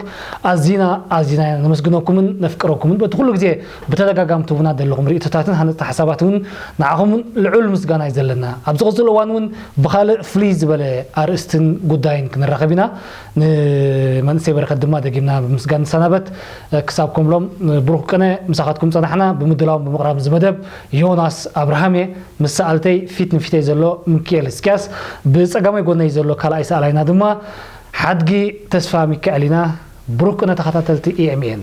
ኣዚና ኣዚና ነመስግነኩምን ነፍቅረኩምን በቲ ኩሉ ግዜ ብተደጋጋሚ ትቡና ዘለኹም ርእቶታትን ሃነፅቲ ሓሳባት እውን ንዓኹም ልዑል ምስጋና እዩ ዘለና። ኣብ ዝቕፅል እዋን እውን ብኻልእ ፍልይ ዝበለ ኣርእስትን ጉዳይን ክንራኸብ ኢና። ንመንእሰይ በረኸት ድማ ደጊምና ብምስጋን ንሰናበት። ክሳብ ከምሎም ብሩኽ ቅነ ምሳኻትኩም ጸናሕና። ብምድላውን ብምቕራብ እዚ መደብ ዮናስ ኣብርሃም እየ። ምስ ሰኣልተይ ፊት ንፊተይ ዘሎ ምክኤል እስኪያስ፣ ብጸጋማይ ጎነይ ዘሎ ካልኣይ ሰኣላይና ድማ ሓድጊ ተስፋ ሚካኤል ኢና። ብሩኽ ቅነ ተኸታተልቲ E M N።